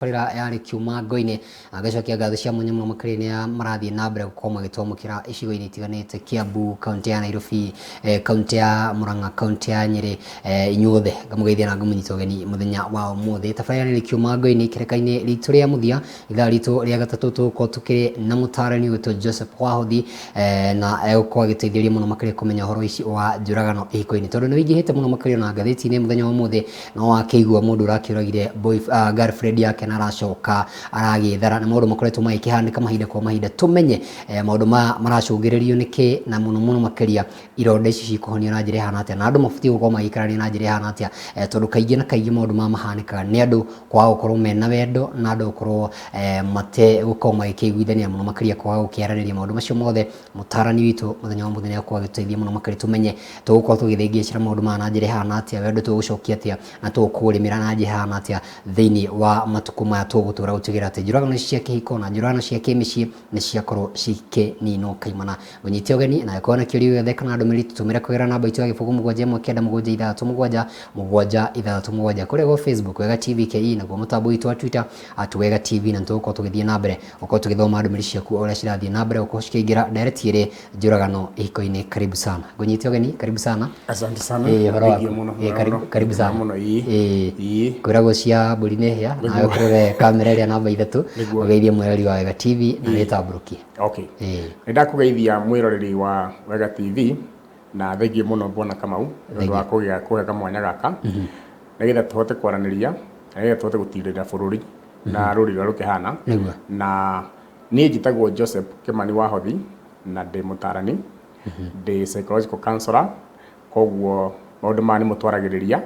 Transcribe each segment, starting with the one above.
Tabarĩra ya Rĩkiuma Ngo-inĩ agacokia ngatho cia mwanya mũno makĩria nĩ marathiĩ na mbere gũkorwo magĩtwamũkĩra icigo-inĩ itiganĩte Kiambu, kaunti ya Nairobi, kaunti ya Murang'a, kaunti ya Nyĩrĩ, inyuothe ngamũgeithia na ngamũnyita ũgeni mũthenya wa ũmũthĩ. Tabarĩra nĩ Rĩkiuma Ngo-inĩ ikereka-inĩ ritũ rĩa mũthia, ithaa ritũ rĩa gatatũ tũgũkorwo tũkĩrĩ na mũtarani ũgwĩtwo Joseph Wahothi, na egũkorwo agĩteithĩrĩria mũno makĩria kũmenya ũhoro ici wa njũragano ihiko-inĩ tondũ nĩ wĩingĩhĩte mũno makĩria ona ngathĩti-inĩ mũthenya wa ũmũthĩ. No wakĩigua mũndũ ũrakĩũragire girlfriend yake na aracoka aragĩthara. Nĩ maũndũ makoretwo magĩkĩhanĩka mahinda kwa mahinda. Tũmenye maũndũ maya maracũngĩrĩrio nĩ kĩ na mũno mũno makĩria ironda ici cikũhonio na njĩra ĩhana atĩa, na andũ mabatiĩ gũkorwo magĩikarania na njĩra ĩhana atĩa, tondũ kaingĩ na kaingĩ maũndũ maya mahanĩkaga nĩ andũ kwaga gũkorwo mena wendo na andũ gũkorwo mategũkorwo magĩkĩiguithania mũno makĩria kwaga gũkĩaranĩria maũndũ macio mothe. Mũtaarani witũ mũthenya wa ũmũthĩ nĩ egũkorwo agĩtũteithia mũno makĩria tũmenye tũgũkorwo tũgĩthĩngĩcĩra maũndũ maya na njĩra ĩhana atĩa, wendo tũgũcokia atĩa na tũkũũrĩmĩra na njĩra ĩhana atĩa thĩinĩ wa matukũ maya tũgũtũra gũtigĩrĩra atĩ njũragano ici cia kĩhiko na njũragano cia kĩmĩciĩ nĩ ciakorwo cikĩninwo kaimana. Ngũnyite ũgeni na angĩkorwo na kĩũria gĩothe kana ndũmĩrĩri tũtũmĩre kũgerera namba itũ ya gĩbũgũ 7 1 9 7 6 7 7 6 7 kũrĩa gwa Facebook Wega TV KE naguo mũtambo witũ wa Twitter @WegaTV na nĩtũgũkorwo tũgĩthiĩ na mbere Gũkorwo tũgĩthoma ndũmĩrĩri ciaku o ũrĩa cirathiĩ na mbere gũkorwo cikĩingĩra ndereti ĩrĩ njũragano ihiko-inĩ. Karibu sana. Ngũnyite ũgeni, karibu sana. Asante sana. Ĩĩ ũhoro Thengiũ waku? mũno. Ĩĩ karibu, karibu sana. Mũno ĩĩ. Ĩĩ. Ĩĩ. Kwĩragwo cia mbũri nĩ hĩa, nawe ũkĩrore kamera ĩrĩa namba 3, Nĩguo. ũgeithie mwĩroreri wa Wega TV na wĩtambũrũkie. Okay. Ĩĩ. Nĩ ndakũgeithia mwĩroreri wa Wega TV na thengiũ mũno Bwana Kamau nĩ ũndũ wa kũgĩa kũhe kamwanya gaka nĩgetha tũhote kwaranĩria na nĩgetha tũhote gũtirĩrĩra bũrũri na rũrĩrĩ ũrĩa rũkĩhana. Nĩguo. Na niĩ njĩtagwo Joseph Kĩmani Wahothi na ndĩ mũtarani, ndĩ psychological counselor, koguo maũndũ maya nĩmo twaragĩrĩria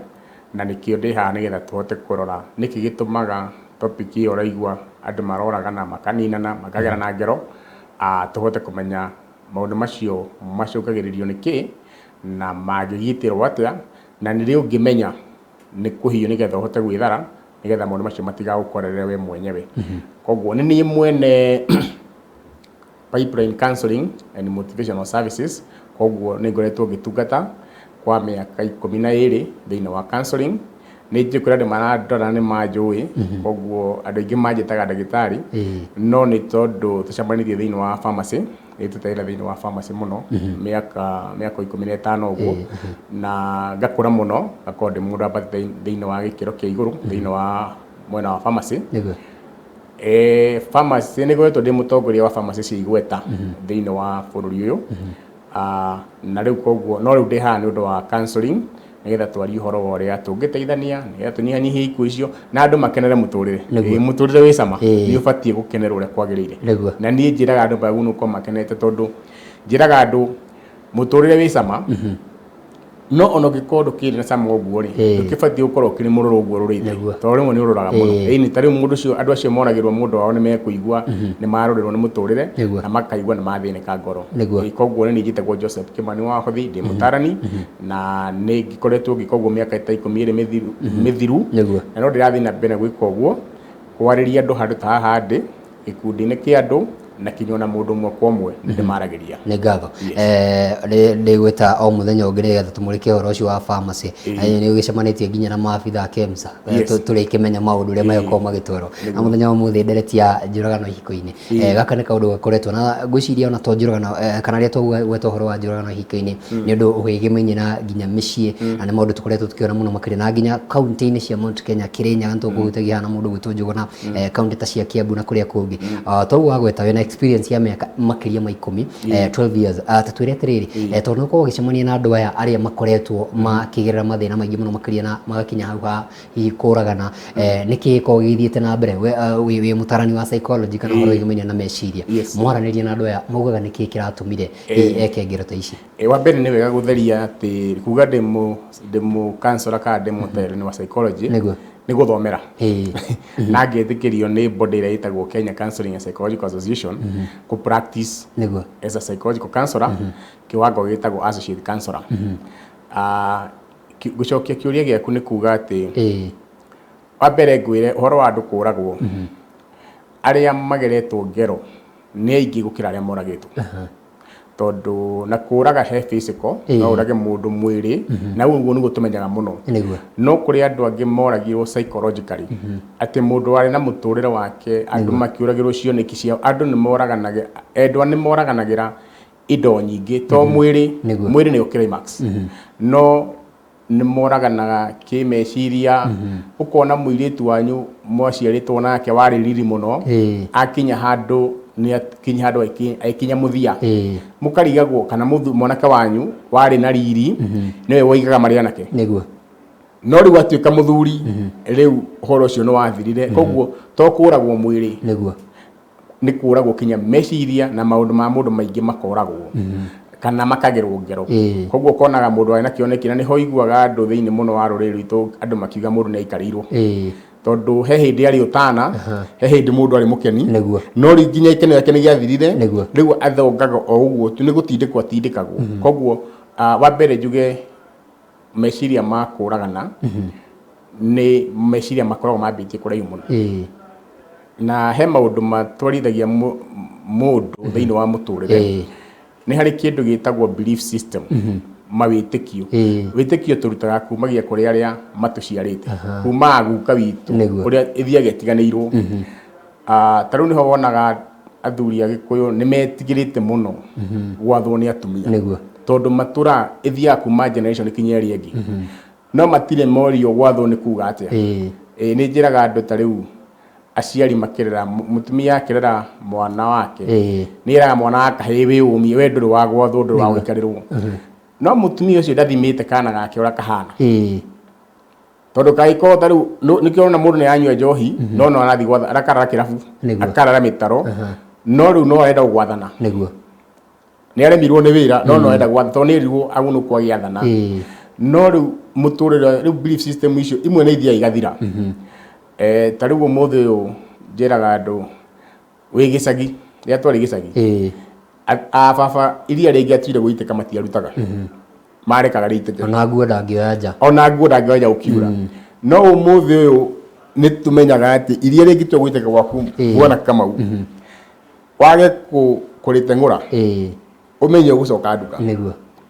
na nĩkĩo ndĩ haha nĩgetha tũhote kũrora nĩkĩ gĩtũmaga topic ĩyo ũraigua andũ maroragana, makaninana, makagerana ngero, tũhote kũmenya maũndũ macio macũngagĩrĩrio nĩ kĩ na mangĩgitĩrwo atĩa na nĩ rĩ ũngĩmenya nĩ kũhiũ nĩgetha ũhote gwĩthara nĩgetha maũndũ macio matigagũkorerere we mwenyewe. Koguo nĩ niĩ mwene Pipeline Counseling and Motivational Services, koguo nĩ ngoretwo ngĩtungata kwa mĩaka 12 thĩinĩ wa counseling. Nĩ njũĩ kũrĩ andũ marandora nĩ manjũĩ, koguo andũ aingĩ manjĩtaga ndagĩtarĩ, no nĩ tondũ tũcemanĩtie thĩinĩ wa pharmacy, nĩ ndutĩte wĩra thĩinĩ wa pharmacy mũno mĩaka 15 ũguo, na ngakũra mũno, ngakorwo ndĩ mũndũ wambatĩte thĩinĩ wa gĩkĩro kĩa igũrũ thĩinĩ wa mwena wa pharmacy. Pharmacy nĩ ngoretwo ndĩ mũtongoria wa pharmacy cia igweta thĩinĩ wa bũrũri ũyũ. Na rĩu koguo no rĩu ndĩ haha nĩ ũndũ wa counseling nĩgetha twarie ũhoro wa ũrĩa tũngĩteithania nĩgetha tũnyihanyihie ikuũ icio na andũ makenere mũtũrĩre. Nĩguo. Ĩĩ, mũtũrĩre wĩ cama Ĩĩ. nĩ ũbatiĩ gũkenerwo ũrĩa kwagĩrĩire. Nĩguo. Na niĩ njĩraga andũ magĩrĩirwo nĩ gũkorwo makenete tondũ njĩraga andũ mũtũrĩre wĩ cama no ona ũngĩkorwo ndũkĩrĩ na cama ũguo rĩ, Ĩĩ. ndũkĩbatiĩ gũkorwo ũkĩrĩ mũrũrũ ũguo ũrũrĩte Nĩguo. tondũ rĩmwe nĩ ũrũraga mũno. Ĩĩ. Ĩni ta rĩu mũndũ ũcio andũ acio moragĩrwo mũndũ wao nĩ mekũigua nĩ marũrĩrwo nĩ mũtũrĩre Nĩguo. na makaigua nĩ mathĩnĩka ngoro. Nĩguo. Ĩĩ, koguo nĩ niĩ njĩtagwo Joseph Kĩmani Wahothi, ndĩ mũtarani na nĩ ngĩkoretwo ngĩka ũguo mĩaka ta 12 mĩthiru Nĩguo. na no ndĩrathiĩ na mbere gwĩka ũguo, kwarĩria andũ handũ ta haha ndĩ, gĩkundi-inĩ kĩa andũ na kinya ona mũndũ ũmwe kwa ũmwe nĩ ndĩmaragĩria. Nĩ ngatho. Yes. Ndĩgwĩta o mũthenya ũngĩ nĩgetha tũmũrĩke ũhoro ũcio wa pharmacy. Ĩĩ. Na nĩ ũgĩcemanĩtie nginya na maabitha a KEMSA. Yes. Tũrĩkĩmenya maũndũ ũrĩa magĩkorwo magĩtwarwo. Na mũthenya wa ũmũthĩ ndereti ya njũragano ihiko-inĩ. Gaka nĩ kaũndũ gakoretwo na ngwĩciria ona to njũragano, kana rĩrĩa twagweta ũhoro wa njũragano ihiko-inĩ nĩ ũndũ ũgĩgĩmenyera nginya mĩciĩ na nĩ maũndũ tũkoretwo tũkĩona mũno makĩria na nginya kaunti-inĩ cia Mount Kenya, Kĩrĩnyaga nĩ tũkũhutagia haha na mũndũ ũgwĩtwo Njũgũna, kaunti ta cia Kiambu na kũrĩa kũngĩ. Toguo wagweta wĩna experience ya mĩaka makĩria ma 10, 12 years. Ta twĩre atĩrĩrĩ, tondũ nĩ ũkoragwo ũgĩcemania na andũ aya arĩa makoretwo makĩgerera mathĩna maingĩ mũno makĩria na magakinya hau ha hihi kũragana, nĩkĩ gĩkoragwo gĩgĩthiĩte na mbere? We wĩ mũtarani wa psychology kana ũhoro wĩgĩmainie na meciria, mwaranĩria na andũ aya maugaga nĩkĩ kĩratũmire hihi eke ngero ta ici? Wa mbere nĩ wega gũtheria atĩ kuga ndĩ mũ counselor kana ndĩ mũtarani wa psychology Nĩguo. nĩ gũthomera Ĩĩ. Na ngetĩkĩrio nĩ body ĩrĩa ĩtagwo Kenya Counseling and Psychological Association kũ practice Nĩguo. as a psychological counselor kĩwango gĩtagwo associate counselor. Gũcokia kĩũria gĩaku nĩ kuga atĩ wa mbere ngwĩre ũhoro wa andũ kũragwo, arĩa mageretwo ngero nĩ aingĩ gũkĩra arĩa moragĩtwo. Tondũ na kũraga he physical, no ũrage mũndũ mwĩrĩ, na ũguo nĩguo tũmenyaga mũno. No kũrĩ andũ angĩ moragirwo psychologically, atĩ mũndũ warĩ na mũtũrĩre wake, andũ makĩũragĩrwo cioneki ciao, andũ nĩ moraganagĩra, endwa nĩ moraganagĩra indo nyingĩ, to mwĩrĩ, mwĩrĩ nĩyo climax. No nĩ moraganaga kĩmeciria, ũkona mũirĩtu wanyu mwaciarĩtwo nake warĩ riri mũno, akinya handũ nĩ akinya handũ aikinya mũthia. Mũkarigagwo kana mwanake wanyu warĩ na riri, nĩwe woigaga marĩ anake. No rĩu atuĩka mũthuri, rĩu ũhoro ũcio nĩ wathirire. Koguo to kũragwo mwĩrĩ, nĩ kũragwo kinya meciria na maũndũ ma mũndũ maingĩ makoragwo kana makagerwo ngero. Koguo ũkonaga mũndũ arĩ na kĩoneki, na nĩho iguaga andũ thĩinĩ mũno wa rũrĩrĩ rwitũ andũ makiuga mũndũ nĩ aikarĩirwo. Tondũ he hĩndĩ arĩ ũtana, he hĩndĩ mũndũ arĩ mũkeni, no rĩu nginya gĩkeno gĩake nĩ gĩathirire, rĩu athongaga o ũguo tu, nĩ gũtindĩkwo atindĩkagwo. Koguo wa mbere njuge meciria ma kũragana nĩ meciria makoragwo mambĩtie kũraihu mũno. Na he maũndũ matwarithagia mũndũ thĩinĩ wa mũtũrĩre. Nĩ harĩ kĩndũ gĩtagwo belief system, mawĩtĩkio. Wĩtĩkio tũrutaga kumagia kũrĩ arĩa matũciarĩte, kuma guka witũ, ũrĩa ĩthiaga ĩtiganĩirwo. Ta rĩu nĩho wonaga athuri a Gĩkũyũ nĩ metigĩrĩte mũno gwathwo nĩ atumia. Tondũ matũra ĩthiaga kuma generation kinya ĩrĩa ĩngĩ. No matirĩ morio gwathwo nĩ kuga atĩa. Nĩ njĩraga andũ ta rĩu aciari makĩrera, mũtumia akĩrera mwana wake, nĩ eraga mwana wa kahĩĩ wĩyũmie, we ndũrĩ wa gwathwo, ndũrĩ wa gũikarĩrwo. No mũtumia ũcio ndathimĩte kana gake ũrĩa kahana. Tondũ kangĩkorwo ta rĩu nĩkĩo ũrona mũndũ nĩ aranyua njohi, no no arathiĩ gwatha, arakarara kĩrabu, akarara mĩtaro, no rĩu no arenda gwathana. Nĩ aremirwo nĩ wĩra, no no arenda gwathana, tondũ nĩ erirwo agunũkwo agĩathana. No rĩu mũtũrĩre, rĩu belief system icio imwe nĩ ithiaga igathira. Ta rĩu ũmũthĩ ũyũ njĩraga andũ wĩ gĩcagi, rĩrĩa twarĩ gĩcagi, a baba iria rĩngĩatuire gũitĩka matiarutaga. Marekaga rĩitĩke. Ona nguo ndangĩoya nja. Ona nguo ndangĩoya nja gũkiura. No ũmũthĩ ũyũ nĩ tũmenyaga atĩ iria rĩngĩtua gũitĩka gwaku Bwana Kamau, wage kũrĩteng'ũra, ũmenye ũgũcoka nduka.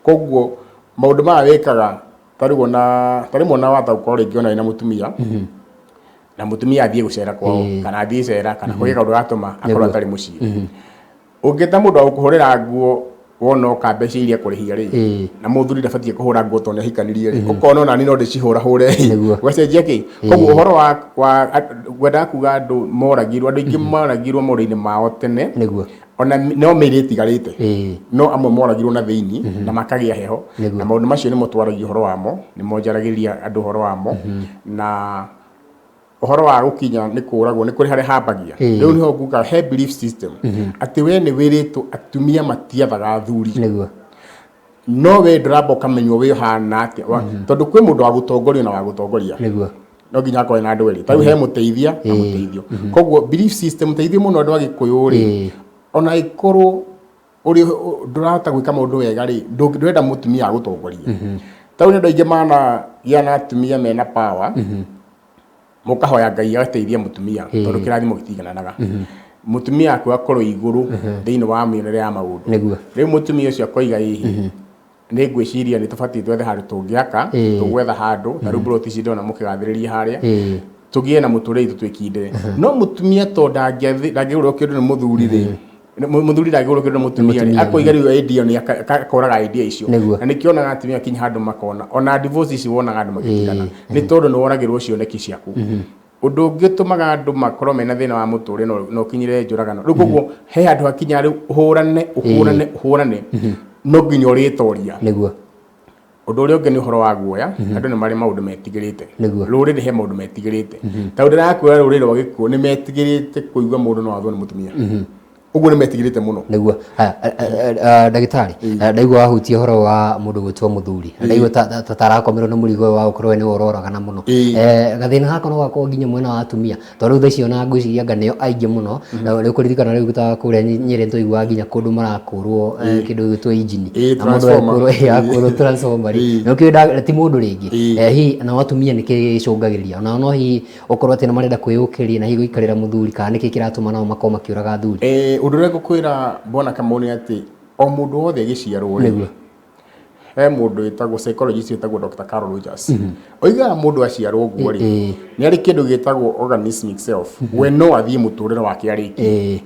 Koguo maũndũ maya wĩkaga ta rĩu ona ta rĩmwe ona wahota gũkorwo rĩngĩ ona wĩna mũtumia, na mũtumia athiĩ gũcera kwao, kana athiĩ cera, kana kũgĩe kaũndũ gatũma akorwo atarĩ mũciĩ. Ũngĩta mũndũ wa gũkũhũrĩra nguo wona oka mbeca iria akũrĩhia rĩ, na mũthuri ndabatiĩ kũhũra nguo tondũ nĩ ahikanirie rĩ, ũkona ona niĩ no ndĩcihũrahũre rĩ, ũgacenjia kĩ? Koguo ũhoro wa ngwendaga kuga andũ moragirwo, andũ aingĩ moragirwo maũndũ-inĩ mao tene, ona no mĩĩrĩ ĩtigarĩte, no amwe moragirwo na thĩinĩ na makagĩa heho, na maũndũ macio nĩmo twaragia ũhoro wamo, nĩmo njaragĩria andũ ũhoro wamo, na ũhoro wa gũkinya nĩ kũragwo nĩ kũrĩ harĩa hambagia. Rĩu nĩho nguga he belief system atĩ we nĩ wĩrĩtwo atumia matiathaga athuri. No we ndũramba ũkamenywo wĩ ũhana atĩa, tondũ kwĩ mũndũ wa gũtongorio na wa gũtongoria. No nginya akorwo na andũ erĩ. Ta rĩu he mũteithia na mũteithio. Koguo belief system ta ithuĩ mũno andũ a Gĩkũyũ rĩ, ona ĩkorwo ũrĩ ndũrahota gwĩka maũndũ wega rĩ, ndũrenda mũtumia agũtongorie. Ta rĩu nĩ andũ aingĩ managĩa na atumia mena power, mũkahoya Ngai agateithia mũtumia, tondũ kĩrathimo gĩtiigananaga. Mũtumia aku akorwo igũrũ thĩinĩ wa mĩonere ya maũndũ. Rĩu mũtumia ũcio akoiga ĩhĩ, nĩ ngwĩciria nĩ tũbatiĩ twethe handũ tũngĩaka, tũgwetha handũ, ta rĩu mburoti ici ndĩrona mũkĩgathĩrĩria harĩa, tũgĩe na mũtũrĩre witũ twĩkindĩre. No mũtumia tondũ ndangĩgũrĩrwo kĩndũ nĩ mũthuri rĩ, mũthuri ndangĩgũrwo kĩndũ nĩ mũtumia rĩ, akoiga rĩu idea nĩ akoraga idea icio. Na nĩkĩo onaga atumia kinya handũ makona, ona divorce ici wonaga andũ magĩtigana, nĩ tondũ nĩ woragĩrwo cioneki ciaku. Ũndũ ũngĩ ũtũmaga andũ makorwo mena thĩna wa mũtũrĩre na ũkinyĩre njũragano. Rĩu koguo he handũ hakinyaga rĩu ũhũrane, ũhũrane, ũhũrane, no nginya ũrĩtoria. Ũndũ ũrĩa ũngĩ nĩ ũhoro wa guoya, andũ nĩ marĩ maũndũ metigĩrĩte. Rũrĩrĩ he maũndũ metigĩrĩte. Tondũ ndĩrakwĩra rũrĩrĩ rwa Gĩkũyũ nĩ metigĩrĩte kũigua mũndũ no athwo nĩ mũtumia. Ũguo nĩ metigĩrĩte mũno. Haya, ndagĩtarĩ, ndaigua wahutia ũhoro wa mũndũ gwĩtwo mũthuri. Na ndaigua ta tarakomerwo nĩ mũrigo ũyũ wa gũkorwo we nĩwe ũroragana mũno. Gathĩna gaka no gakorwo nginya mwena wa atumia. Tondũ rĩu thaa ici ona ngwĩciria anga nĩo aingĩ mũno. Na nĩ ũkũririkana rĩu ta kũrĩa Nyĩrĩ nĩtwaiguaga nginya kũndũ marakũrwo kĩndũ gĩgwĩtwo injini. Na mũndũ transformer. akũrwo transformer rĩ. Na ũkĩũĩ ti mũndũ rĩngĩ. Hihi nao atumia nĩkĩ gĩcũngagĩrĩria? Onao no hihi ũkorwo atĩ nĩ marenda kwĩyũkĩria na hihi gũikarĩra mũthuri, kana nĩkĩ kĩratũma nao makorwo makĩũraga athuri? Ũndũ ũrĩa ngũkwĩra Bwana Kamau nĩ atĩ O mũndũ wothe agĩciarwo rĩ, Nĩguo. He mũndũ wĩtagwo psychologist wĩtagwo Dr. Carl Rogers. Oigaga mũndũ aciarwo ũguo rĩ, nĩ arĩ kĩndũ gĩtagwo organismic self. We no athiĩ mũtũrĩre wake arĩkie.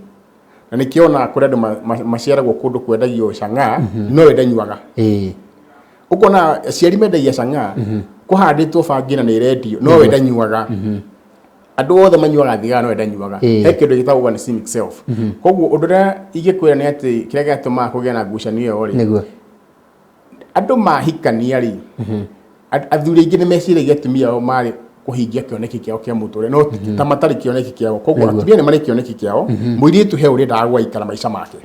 Na nĩkĩo onaga kũrĩ andũ maciaragwo kũndũ kwendagio chang'aa, no we ndanyuaga. Ũkona aciari mendagia chang'aa, kũhandĩtwo bangi na nĩ ĩrendio, no we ndanyuaga. Andũ othe manyuaga thigara no we ndanyuaga. He kĩndũ gĩtagwo organismic self. Koguo ũndũ ũrĩa ingĩkwĩra nĩ atĩ kĩrĩa gĩatũmaga kũgĩa na ngucanio ĩyo rĩ, andũ mahikania rĩ, athuri aingĩ nĩ meciragia atumia ao marĩ kũhingia kĩoneki kĩao kĩa mũtũrĩre, no ta matarĩ kĩoneki kĩao. Koguo atumia nĩ marĩ kĩoneki kĩao, mũirĩtu he ũrĩa endaga gũgaikara maica make,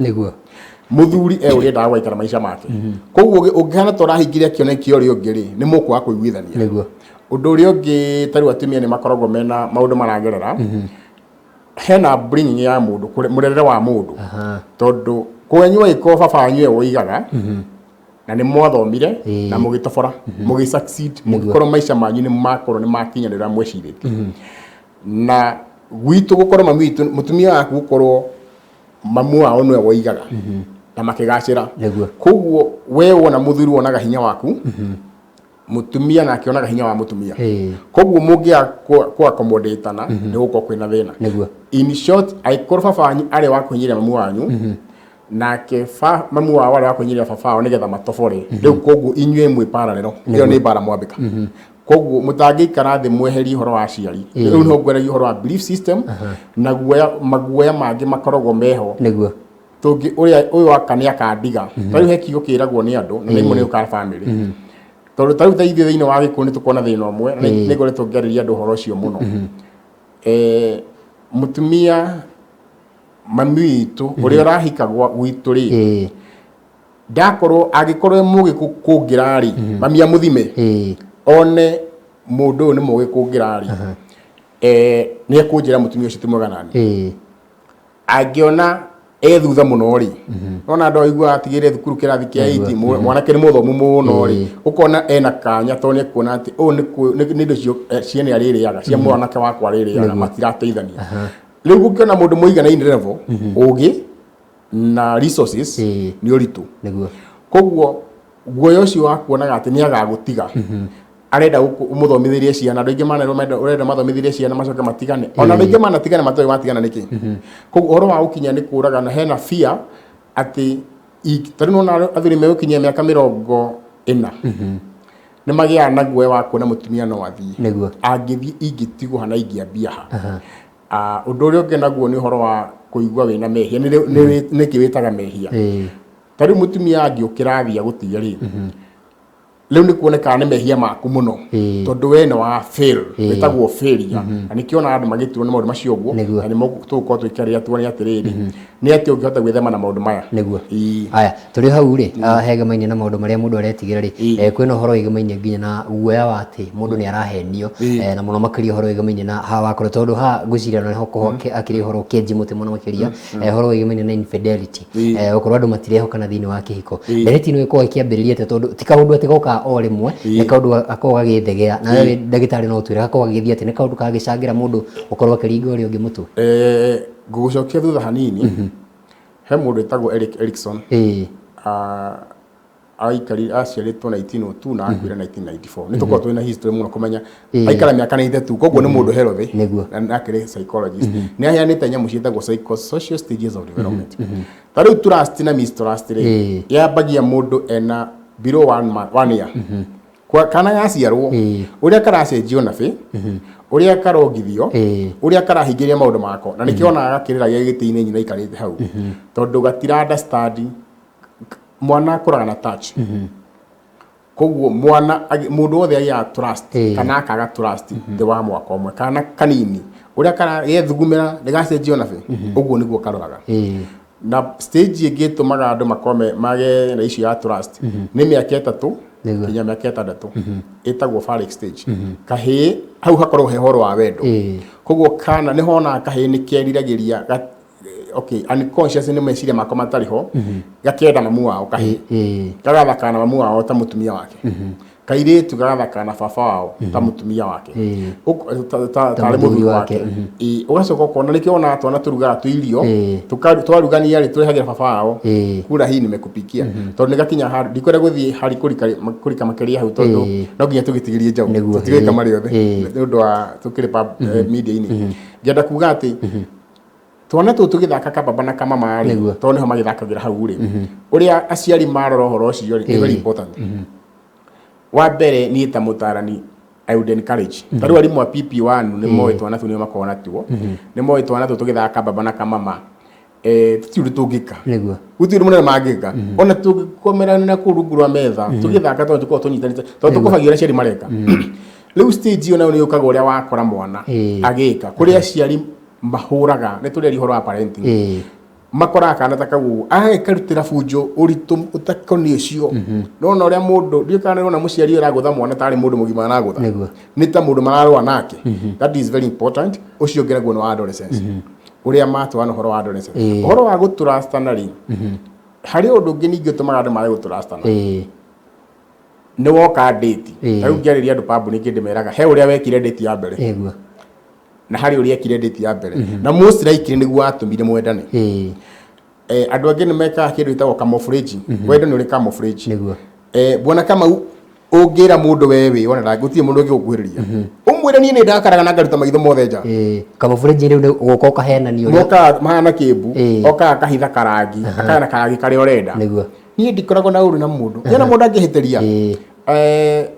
mũthuri e ũrĩa endaga gũgaikara maica make. Koguo ũngĩhana ta ũrahingĩria kĩoneki kĩa ũrĩa ũngĩ rĩ, nĩ mũkwaga kũiguithania. Ũndũ ũrĩa ũngĩ, ta rĩu atumia nĩ makoragwo mena maũndũ maragerera, hena upbringing ya mũndũ, mũrerere wa mũndũ, tondũ kwenyu angĩkorwo baba wanyu we woigaga na nĩ mwathomire na mũgĩtobora, mũgĩ succeed, mũgĩkorwo maica manyu nĩ makorwo nĩ makinyanĩra mwecirĩtie, na gwitũ gũkorwo mami witũ, mũtumia waku gũkorwo mamu wao nĩwe woigaga na makĩgacĩra. Koguo we wona mũthuri wonaga hinya waku, mũtumia nake onaga hinya wa mũtumia. Koguo mũngĩaga kũ accommodate-ana, nĩ gũkorwo kwĩna thĩna. In short, angĩkorwo baba wanyu arĩ wa kũhinyĩrĩria mamu wanyu, nake mamu wao arĩ wa kũhinyĩrĩria baba wao nĩgetha matobore rĩu, koguo inyuĩ mwĩ parallel, ĩyo nĩ mbara mwambĩka. Koguo mũtangĩikara thĩ mweherie ũhoro wa aciari. Rĩu nĩho ngwaragia ũhoro wa belief system na guoya, maguoya mangĩ makoragwo meho. Tũngĩ ũrĩa ũyũ aka nĩ akandiga. Ta rĩu he kiugo kĩragwo nĩ andũ na rĩmwe nĩ ũkaga family, tondũ ta rĩu ta ithuĩ thĩinĩ wa Gĩkũyũ nĩ tũkoragwo na thĩna ũmwe, na nĩ ngoretwo ngĩarĩria andũ ũhoro ũcio mũno. Mũtumia mami witũ ũrĩa ũrahika gwitũ rĩ, ndakorwo angĩkorwo e mũgĩ kũngĩra rĩ, mami amũthime, one mũndũ ũyũ nĩ mũgĩ kũngĩra rĩ, nĩ ekũnjĩra mũtumia ũcio ti mwega nani. Angĩona e thutha mũno rĩ, nona andũ aiguaga atigĩre thukuru kĩrathi kĩa 8, mwanake nĩ mũthomu mũno rĩ, ũkona ena kanya tondũ nĩ ekuona atĩ ũyũ nĩ indo ciene arĩrĩaga cia mwanake wakwa arĩrĩaga, matirateithania. Rĩu gũkĩona mũndũ mũiganaine level ũgĩ na resources nĩ ũritũ. Koguo guoya ũcio wa kuonaga atĩ nĩ agagũtiga, arenda ũmũthomithĩrie ciana, andũ aingĩ manerwo ũrenda mathomithĩrie ciana macoke matigane, ona andũ aingĩ manatigana matoĩ matigana nĩkĩ. Koguo ũhoro wa gũkinya nĩ kũraga na hena fear atĩ ta rĩu nĩwona athuri megũkinyia mĩaka 40 nĩ magĩaga na guoya wa kuona mũtumia no athiĩ. Angĩthiĩ ingĩtigwo ha na ingĩambia ha? Ũndũ ũrĩa ũngĩ naguo nĩ ũhoro wa kũigua wĩna mehia. Nĩkĩ wĩtaga mehia? Ta rĩu mũtumia angĩũkĩra athiĩ agũtige rĩ, rĩu nĩ kuonekaga nĩ mehia maku mũno, tondũ we nĩ wa fail, wĩtagwo failure, na nĩkĩo onaga andũ magĩturwo nĩ maũndũ macio ũguo. Na nĩ tũgũkorwo tũgĩkĩarĩria tuone atĩrĩrĩ, nĩ atĩa ũngĩhota gwĩthema na maũndũ maya. Aya, tũrĩ hau rĩ, hegamainie na maũndũ marĩa mũndũ aretigĩra rĩ, kwĩna ũhoro wĩgamainie nginya na guoya wa atĩ mũndũ nĩ arahenio, na mũno makĩria ũhoro wĩgamainie na haha wakorwo, tondũ haha ngwĩciria ona nĩho hakĩrĩ ũhoro ũkĩanjia mũtĩ mũno makĩria, ũhoro wĩgamainie na infidelity, gũkorwo andũ matirehokana thĩinĩ wa kĩhiko. Ndereti ĩno ĩkoragwo ĩkĩambĩrĩria atĩa, tondũ ti kaũndũ atĩ gokaga o rĩmwe, nĩ kaũndũ gakoragwo gagĩthegea, na we ndagĩtarĩ no ũtwĩre gakoragwo gagĩthiĩ atĩa, nĩ kaũndũ kagĩcangĩra mũndũ gũkorwo akĩringa ũrĩa ũngĩ mũtwe? Ngũgũcokia thutha hanini, he mũndũ wĩtagwo Eric Erikson. Aikarire, aciarĩtwo 1902 na akuire 1994. Nĩ tũkoragwo twĩna history mũno kũmenya aikara mĩaka 92, koguo nĩ mũndũ healthy. Na akĩrĩ psychologist, nĩ aheanĩte nyamũ ciĩtagwo psychosocial stages of development. Ta rĩu trust na mistrust rĩ, yambagia mũndũ ena below one year. Kana gaciarwo, ũrĩa karacenjio nabĩ, ũrĩa karongithio, ũrĩa karahingĩria maũndũ mako, na nĩkĩo onaga gakĩrĩra gĩ gĩtĩ-inĩ nyina aikarĩte hau, tondũ gatira understand. Mwana akũraga na touch. Koguo mwana mũndũ wothe agĩaga trust kana akaga trust thĩ wa mwaka ũmwe. Kana kanini ũrĩa gethugumĩra nĩgacenjio nabĩ, ũguo nĩguo karoraga. Na stage ĩngĩ ĩtũmaga andũ makorwo mage na issue ya trust nĩ mĩaka 3 nginya mĩaka 6, ĩtagwo phallic stage. Kahĩĩ hau hakoragwo he ũhoro wa wendo. Koguo kana nĩ honaga kahĩĩ nĩ keriragĩria, okay, unconscious nĩ meciria mako matarĩ ho, gakenda mamu wao kahĩĩ, gagathakana na mamu wao ta mũtumia wake. Kairĩtu gagathaka na baba wao ta mũtumia wake. Tarĩ mũthuri mũthuri wake, wake. Ũgacoka ũkona nĩkĩo wonaga twana tũrugaga tũirio, twarugania rĩ, tũrehagĩra baba wao. Kura hii nimekupikia. Tondũ nĩ gakinya handũ ndikwenda gũthiĩ harĩ kũrika makĩria hau tondũ no nginya tũgĩtigĩrie njaũ. Tũtigĩka marĩ othe nĩ ũndũ wa tũkĩrĩ media-inĩ. Ngĩenda kuga atĩ twana tũtũ tũgĩthaka kababa na kamama rĩ, tondũ nĩho magĩthakagĩra hau rĩ, ũrĩa aciari marora ũhoro ũcio rĩ, nĩ very important. Wa mbere niĩ ta mũtarani I would encourage. Ta rĩu arimũ a PP1 nĩ moĩ twana tũu nĩo makoragwo natuo. Nĩ moĩ twana tũtũ tũgĩthaka baba na kamama. Tũtirĩ ũndũ tũngĩka. Gũtirĩ ũndũ mũnene mangĩka. Ona tũngĩkomerana kũu rungu rwa metha, tũgĩthaka tondũ tũkoragwo tũnyitanĩte, tondũ tũkobagia ũrĩa aciari mareka. Rĩu stage ĩyo nayo nĩ yũkaga ũrĩa wakora mwana agĩka. Kũrĩ aciari mahũraga, nĩ tũrĩaria ũhoro wa parenting. Makoraga kana ta kau ũguo, agagĩkarutĩra bunjo ũritũ ũtakoniĩ ũcio. Nĩwona ũrĩa mũndũ, ndiũĩ kana nĩũrona mũciari ũragũtha mwana tarĩ mũndũ mũgima aragũtha. Nĩ ta mũndũ mararũa nake. That is very important. Ũcio ũngĩ naguo nĩ wa adolescence. Ũrĩa matwarana ũhoro wa adolescence. Ũhoro wa gũtũrastana rĩ, harĩ ũndũ ũngĩ ningĩ ũtũmaga andũ mage gũtũrastana. Nĩ woka date. Ta rĩu ngĩarĩria andũ public ndĩmeraga, he ũrĩa wekire date ya mbere. Na harĩ ũrĩa ekire date ya mbere. Na most likely nĩguo watũmire mwendane. Andũ angĩ nĩ mekaga kĩndũ gĩtagwo camouflage. Wendo nĩ ũrĩ camouflage. Bwana Kamau, ũngĩra mũndũ we wĩ ona ndangĩ, gũtirĩ mũndũ ũngĩgũkuhĩrĩria. Ũmwĩre niĩ nĩ ndakaraga na ngaruta maitho mothe nja. Camouflage rĩu nĩ gũka ũkahenania ũrĩa. Mokaga mahana kĩmbu, okaga akahitha karangi, akahana karangi karĩa ũrenda. Niĩ ndikoragwo na ũru na mũndũ. Niĩ ona mũndũ angĩhĩtĩria.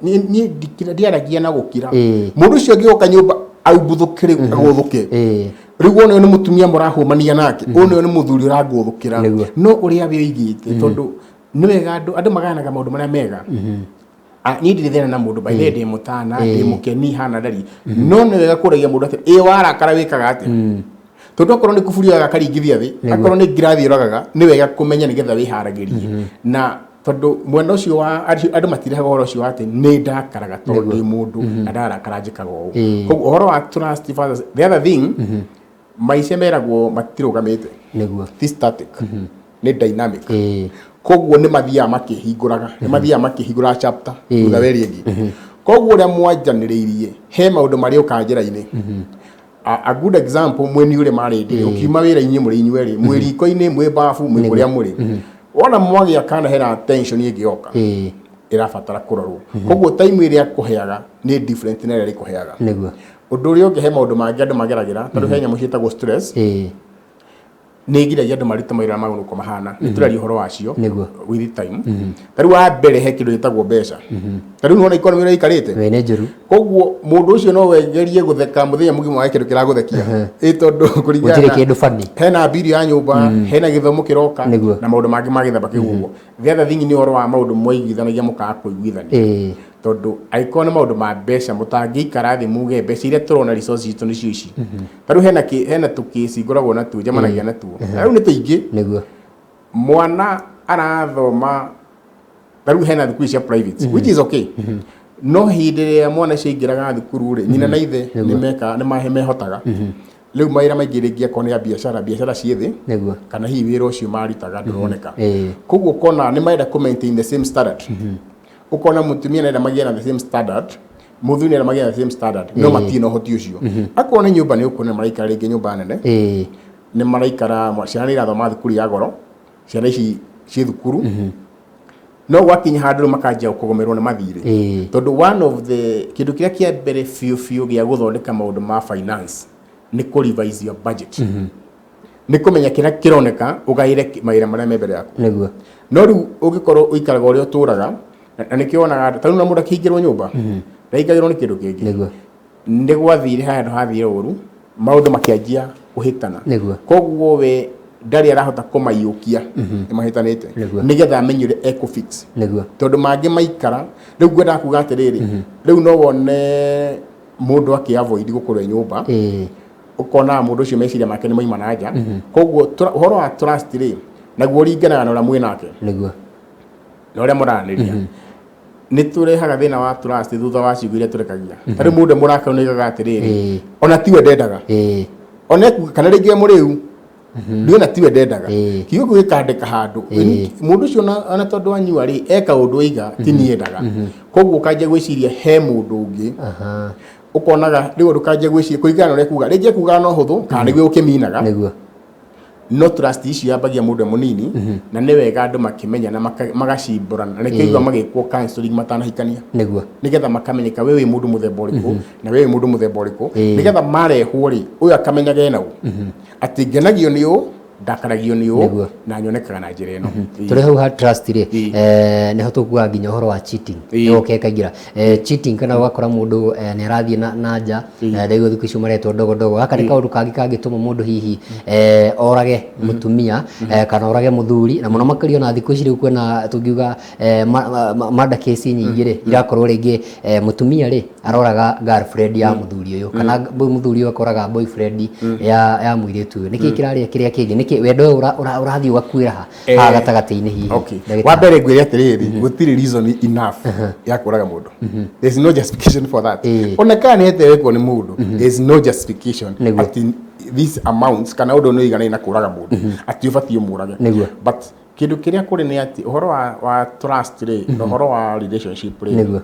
Niĩ ndiaragia na gũkira. Mũndũ ũcio angĩũka nyũmba aumbuthũke rĩu, agũthũke. Rĩu wona ũyũ nĩ mũtumia mũrahũmania nake, ũyũ nĩ mũthuri ũrangũthũkĩra. No ũrĩa we oigĩte, tondũ nĩ wega andũ magayanaga maũndũ marĩa mega. Niĩ ndirĩ thĩna na mũndũ, by the way ndĩ mũtana, ndĩ mũkeni, hana ndari. No nĩ wega kũragia mũndũ atĩ, ĩ warakara wĩkaga atĩa? Tondũ okorwo nĩ kuburi oyaga akaringithia thĩ, akorwo nĩ ngirathi ũragaga, nĩ wega kũmenya nĩgetha wĩharagĩrie. Na tondũ mwena ũcio wa andũ matirehaga ũhoro ũcio wa atĩ nĩ ndakaraga tondũ ndĩ mũndũ na ndarakara njĩkaga ũũ. Koguo ũhoro wa trust versus the other thing, maica meragwo matirũgamĩte. Ti static. Nĩ dynamic. Koguo nĩ mathiaga makĩhingũraga, nĩ mathiaga makĩhingũraga chapter thutha wa ĩrĩa ĩngĩ. Koguo ũrĩa mwanjanĩrĩirie, he maũndũ marĩũka njĩra-inĩ. A good example, mwĩ nĩ ũrĩ marĩ ndĩ, ũkiuma wĩra-inĩ mũrĩ inyuerĩ, mwĩ riko-inĩ, mwĩ babu, mwĩ kũrĩa mũrĩ. Wona mwagĩa kana hena tension ĩngĩoka, ĩrabatara kũrorwo. Koguo time ĩrĩa akũheaga nĩ different na ĩrĩa ĩrĩkũheaga. Ũndũ ũrĩa ũngĩ, he maũndũ mangĩ andũ mageragĩra, tondũ he nyamũ ciĩtagwo stress. Nĩ igiragia andũ marute mawĩra marĩa magũrũ mahana. Nĩ tũraria ũhoro wacio with time. Ta rĩu wa mbere he kĩndũ gĩtagwo mbeca. Ta rĩu nĩwona economy ũrĩa ĩikarĩte. Ĩĩ, nĩ njũru. Koguo mũndũ ũcio no wegerie gũtheka mũthenya mũgima wage kĩndũ kĩragũthekia. Ĩ tondũ kũringana Gũtirĩ na kĩndũ funny. Hena mbiri ya nyũmba, hena gĩthomo kĩroka, na maũndũ mangĩ ma gĩthemba kĩu ũguo. The other thing nĩ ũhoro wa maũndũ mwaiguithanagia mũkaga kũiguithania. Tondũ angĩkorwo nĩ maũndũ ma mbeca mũtangĩikara thĩ muge mbeca iria tũrona resources citũ nĩcio ici. Ta rĩu hena tũkĩci ngoragwo natuo, njemanagia natuo. Na rĩu nĩ tũingĩ. Mwana arathoma, ta rĩu hena thukuru cia private, which is okay. No hĩndĩ ĩrĩa mwana ũcio aingĩraga thukuru rĩ, nyina na ithe nĩ mekaga, nĩ mehotaga. Rĩu mawĩra maingĩ rĩngĩ akorwo nĩ ya biacara, biacara ciĩ thĩ, kana hihi wĩra ũcio marutaga ndũroneka. Koguo ũkona nĩ marenda kũ maintain the same standard. Ũkona mũtumia nĩ arenda magĩe na the same standard, mũthuri nĩ arenda magĩe na the same standard, no matirĩ na ũhoti ũcio. Akorwo nĩ nyũmba nĩ ũkuona nĩ maraikara rĩngĩ nyũmba nene, nĩ maraikara, ciana nĩ irathoma thukuru ya goro, ciana ici ciĩ thukuru, no gwakinya handũ rĩu makanjia kũgũmĩrwo nĩ mathirĩ. Tondũ one of the kĩndũ kĩrĩa kĩa mbere biũ biũ gĩa gũthondeka maũndũ ma finance nĩ kũ revise your budget. Nĩ kũmenya kĩrĩa kĩroneka ũgaĩre mawĩra marĩa me mbere yaku. No rĩu ũngĩkorwo ũikaraga ũrĩa ũtũraga, na nĩkĩo wonaga andũ, ta rĩu na mũndũ akĩhingĩrwo nyũmba, ndaingagĩrwo nĩ kĩndũ kĩngĩ. Nĩ gwathire handũ hathire ũru, maũndũ makĩanjia kũhĩtana. Koguo we ndarĩ arahota kũmaiyũkia, nĩ mahĩtanĩte. Nĩgetha amenye ũrĩa ekũ fix. Tondũ mangĩ maikara, rĩu ngwendaga kuga atĩrĩrĩ, rĩu no wone mũndũ akĩ avoid gũkorwo e nyũmba, ũkona mũndũ ũcio meciria make nĩ maima na nja. Koguo ũhoro wa trust rĩ, naguo ũringanaga na ũrĩa mwĩ nake. Na ũrĩa mũraranĩria. Nĩ tũrehaga thĩna wa trust thutha wa ciugo iria tũrekagia. Ta rĩu mũndũ mũrakaru nĩ oigaga atĩrĩrĩ, ona tiwe ndendaga. Ona ekuga, kana rĩngĩ we mũrĩu, Ndiona tiwe ndendaga. Kiugo kĩu gĩkandĩka handũ. Mũndũ ũcio ona tondũ anyua rĩ, eka ũndũ aiga ti niĩ endaga. Koguo ũkanjia gwĩciria he mũndũ ũngĩ. Ũkonaga rĩu ũndũ ũkanjia gwĩciria kũringana na ũrĩa ekuga. Rĩngĩ ekugaga no hũthũ kana nĩguo ũkĩminaga. No trust icio yambagia mũndũ e mũnini, na nĩ wega andũ makĩmenya na magacimbũrana, na nĩkĩo igua magĩkwo counseling matanahikania. Nĩgetha makamenyeka we wĩ mũndũ mũthemba ũrĩkũ na we wĩ mũndũ mũthemba ũrĩkũ, nĩgetha marehwo rĩ, ũyũ akamenyaga ena ũ, atĩ ngenagio nĩ ũũ, ndakaragio nĩ ũũ, na nyonekaga na njĩra ĩno. Tũrĩ hau ha trust rĩ, nĩho tũkuaga nginya ũhoro wa cheating. Nĩho ĩkaingĩra cheating, kana ũgakora mũndũ nĩ arathiĩ na nja, rĩu thikũ icio maretwo ndogo ndogo. Gaka nĩ kaũndũ kangĩ kangĩtũma mũndũ hihi orage mũtumia kana orage mũthuri, na mũno makĩria ona thikũ ici rĩu kwĩna tũngiuga murder case nyingĩ rĩ, irakorwo rĩngĩ mũtumia rĩ aroraga girlfriend ya mũthuri ũyũ, kana mũthuri ũyũ akoraga boyfriend ya mũirĩtu ũyũ. Nĩkĩ kĩrarĩa kĩrĩa kĩngĩ? Nĩkĩ wendo ũyũ ũrathiĩ ũgakuĩra haha gatagatĩ-inĩ hihi? Okay. Ndagĩtarĩ. Wa mbere ngwĩre atĩrĩrĩ, gũtirĩ reason enough ya kũraga mũndũ. There is no justification for that. Ona kana nĩ eterekwo nĩ mũndũ, there is no justification atĩ these amounts kana ũndũ nĩ ũiganaine na kũraga mũndũ, atĩ ũbatiĩ ũmũrage. But kĩndũ kĩrĩa kũrĩ nĩ atĩ ũhoro wa trust rĩ, na ũhoro wa relationship rĩ,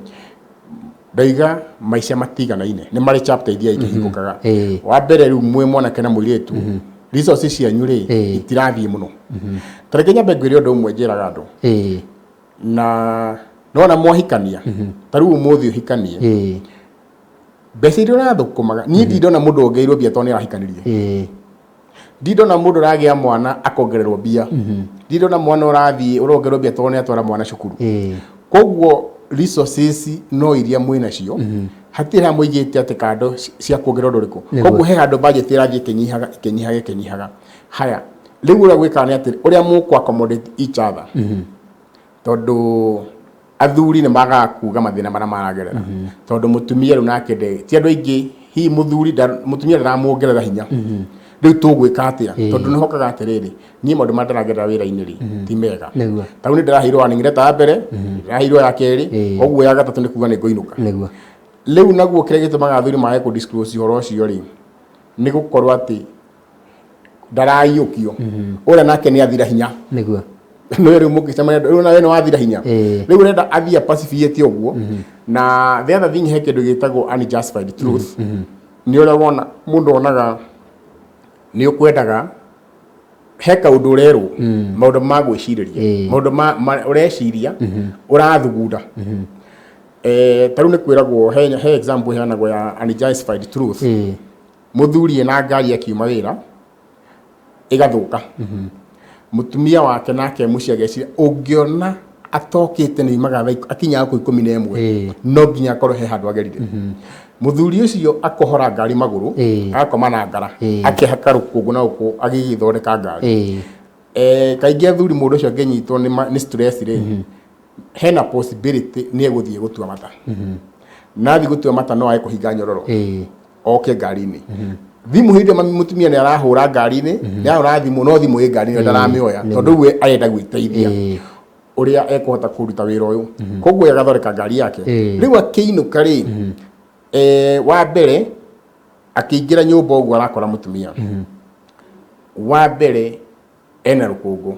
ndaiga maica matiganaine, nĩ marĩ chapter iria ikĩhingũkaga. Wa mbere rĩu mwĩ mwanake na mũirĩtu, resources cianyu rĩ, itirathiĩ mũno. Ta reke nyambe ngwĩre ũndũ ũmwe njĩraga andũ. Na nona mwahikania, ta rĩu ũmũthĩ ũhikanie, mbeca iria ũrathũkũmaga, niĩ ndindona mũndũ ongereirwo mbia tondũ nĩ arahikanirie. Ndindona mũndũ ũragĩa mwana akongererwo mbia. Ndindona mwana ũrathiĩ ũrongererwo mbia tondũ nĩ atwara mwana cukuru. Koguo resources no iria mwĩnacio, hatirĩ harĩa mũigĩte atĩ kando cia kuongerera ũndũ ũrĩkũ. Koguo he handũ budget ĩrathiĩ ĩkĩnyihaga, ĩkĩnyihaga, ĩkĩnyihaga. Haya, rĩu ũrĩa gwĩkaga nĩ atĩ ũrĩa mũkũ accommodate each other. Tondũ athuri nĩ magaga kuga mathĩna marĩa maragerera. Tondũ mũtumia rĩu nake ti andũ aingĩ, hihi mũthuri mũtumia ndaramuongerera hinya. Rĩu tũgwĩka atĩa? Tondũ nĩ hokaga atĩrĩrĩ, niĩ maũndũ marĩa ndĩragerera wĩra-inĩ rĩ, ti mega. Ta rĩu nĩ ndĩraheirwo warning letter ya mbere, ndĩraheirwo ya kerĩ, koguo ya gatatũ nĩ kuga nĩ ngũinũka. Rĩu naguo kĩrĩa gĩtũmaga athuri mage kũ disclose ũhoro ũcio rĩ, nĩ gũkorwo atĩ ndaraiyũkio. Ũrĩa nake nĩ athira hinya. Nĩ rĩu mũngĩcemania, rĩu nawe nĩ wathira hinya. Rĩu ũrenda athiĩ apacifiĩte ũguo. Na the other thing, he kĩndũ gĩtagwo unjustified truth. Nĩ ũrĩa wona mũndũ onaga nĩ ũkwendaga, he kaũndũ ũrerwo, maũndũ ma gwĩcirĩria, maũndũ ma ũreciria, ũrathugunda. Ta rĩu nĩ kwĩragwo, he example ĩheanagwo ya unjustified truth. Mũthuri ena ngari akiuma wĩra ĩgathũka, mũtumia wake nake mũciĩ ageciria ũngĩona atokĩte nĩ umaga thaa akinyaga kũu 11, no nginya akorwo he handũ agerire. Mũthuri ũcio akohora ngari magũrũ, agakoma na ngara, akehaka rũkũngũ na gũkũ agĩgĩthondeka ngari. Kaingĩ athuri mũndũ ũcio angĩnyitwo nĩ stress rĩ, hena possibility nĩ egũthiĩ gũtua mata. Na athiĩ gũtua mata no age kũhinga nyororo, oke ngari-inĩ. Thimũ hĩndĩ ĩyo mũtumia nĩ arahũra ngari-inĩ, nĩ arahũra thimũ, no thimũ ĩ ngari-inĩ ndaramĩoya, tondũ rĩu we arenda gwĩteithia ũrĩa ekũhota kũruta wĩra ũyũ. Koguo ye agathondeka ngari yake. Rĩu akĩinũka rĩ, wa mbere akĩingĩra nyũmba ũguo arakora mũtumia. Wa mbere ena rũkũngũ.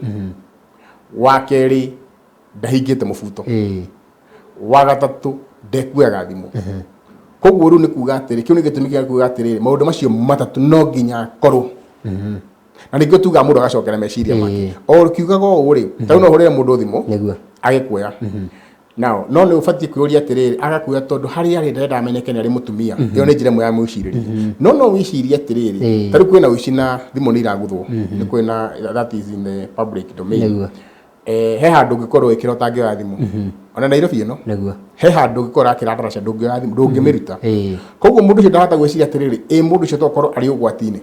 Wa kerĩ ndahingĩte mũbuto. Wa gatatũ ndekuoyaga thimũ. Koguo rĩu nĩ kuga atĩrĩ, kĩu nĩ gĩtũmi gĩa kuga atĩrĩrĩ, maũndũ macio matatũ no nginya akorwo. Na nĩkĩo tugaga mũndũ agacokera meciria make. O ũkiugaga ũũ rĩ, ta rĩu no ũhũrĩre mũndũ thimũ, agĩkuoya. Now, no nĩ ũbatiĩ kwĩyũria atĩrĩrĩ, agakuoya tondũ harĩa arĩ ndarenda amenyeke nĩ arĩ mũtumia. Ĩyo nĩ njĩra ĩmwe ya mwĩcirĩrie. No no wĩcirie atĩrĩrĩ, ta rĩu kwĩna ũici na thimũ nĩ iraguthwo. Nĩ kwĩna, that is in the public domain. He handũ ũngĩkorwo ũgĩkĩra ũtangĩoya thimũ. Ona Nairobi ĩno. He handũ ũngĩkorwo ũrakĩra ndaraca ndũngĩoya thimũ, ndũngĩmĩruta. Koguo mũndũ ũcio ndahota gwĩciria atĩrĩrĩ, ĩ mũndũ ũcio tokorwo arĩ ũgwati-inĩ.